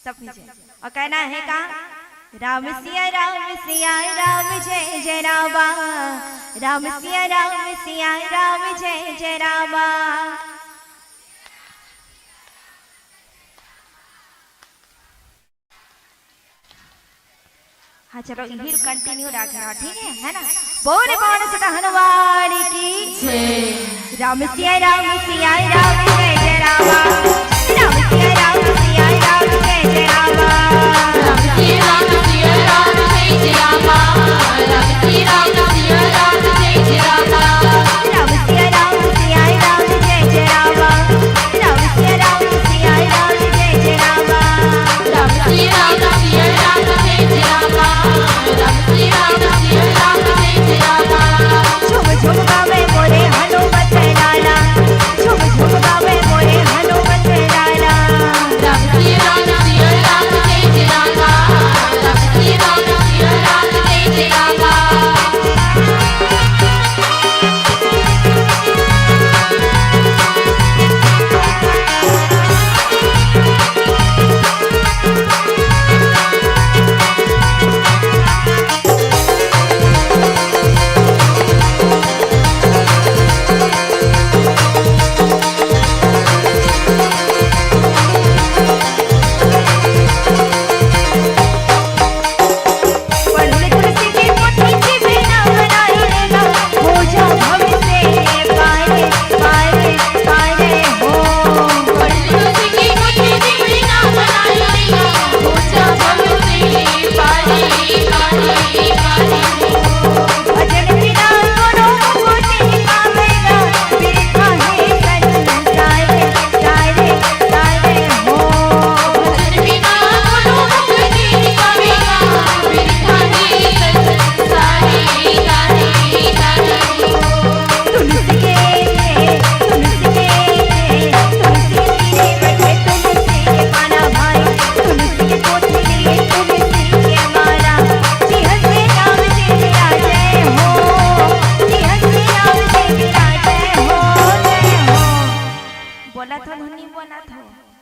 सब नीचे। अउ कहना है का? राम सिया राम सिया राम जय जय रामा। राम सिया राम सिया राम जय जय रामा। हाँ, चलो, यही कंटिन्यू रखना, ठीक है, है ना? बोले पवन सुत हनुमान की जय। राम सिया राम सिया राम, जय जय रामा। राम सिया राम सिया राम, जय जय रामा। राम सिया राम सिया राम, जय जय रामा। राम सिया राम सिया राम, जय जय रामा। राम सिया राम सिया राम, जय जय रामा। राम सिया राम सिया राम, जय जय रामा। राम सिया राम सिया राम, जय जय रामा। राम सिया राम सिया राम, जय जय रामा। झुम झुम गावे मोरे हनुमत लाला, झुम झुम गावे मोरे हनुमत लाला। राम सिया राम सिया राम, जय जय रामा। राम सिया राम सिया राम, जय जय रामा। बोलत हो धुन नहीं बोलत हो।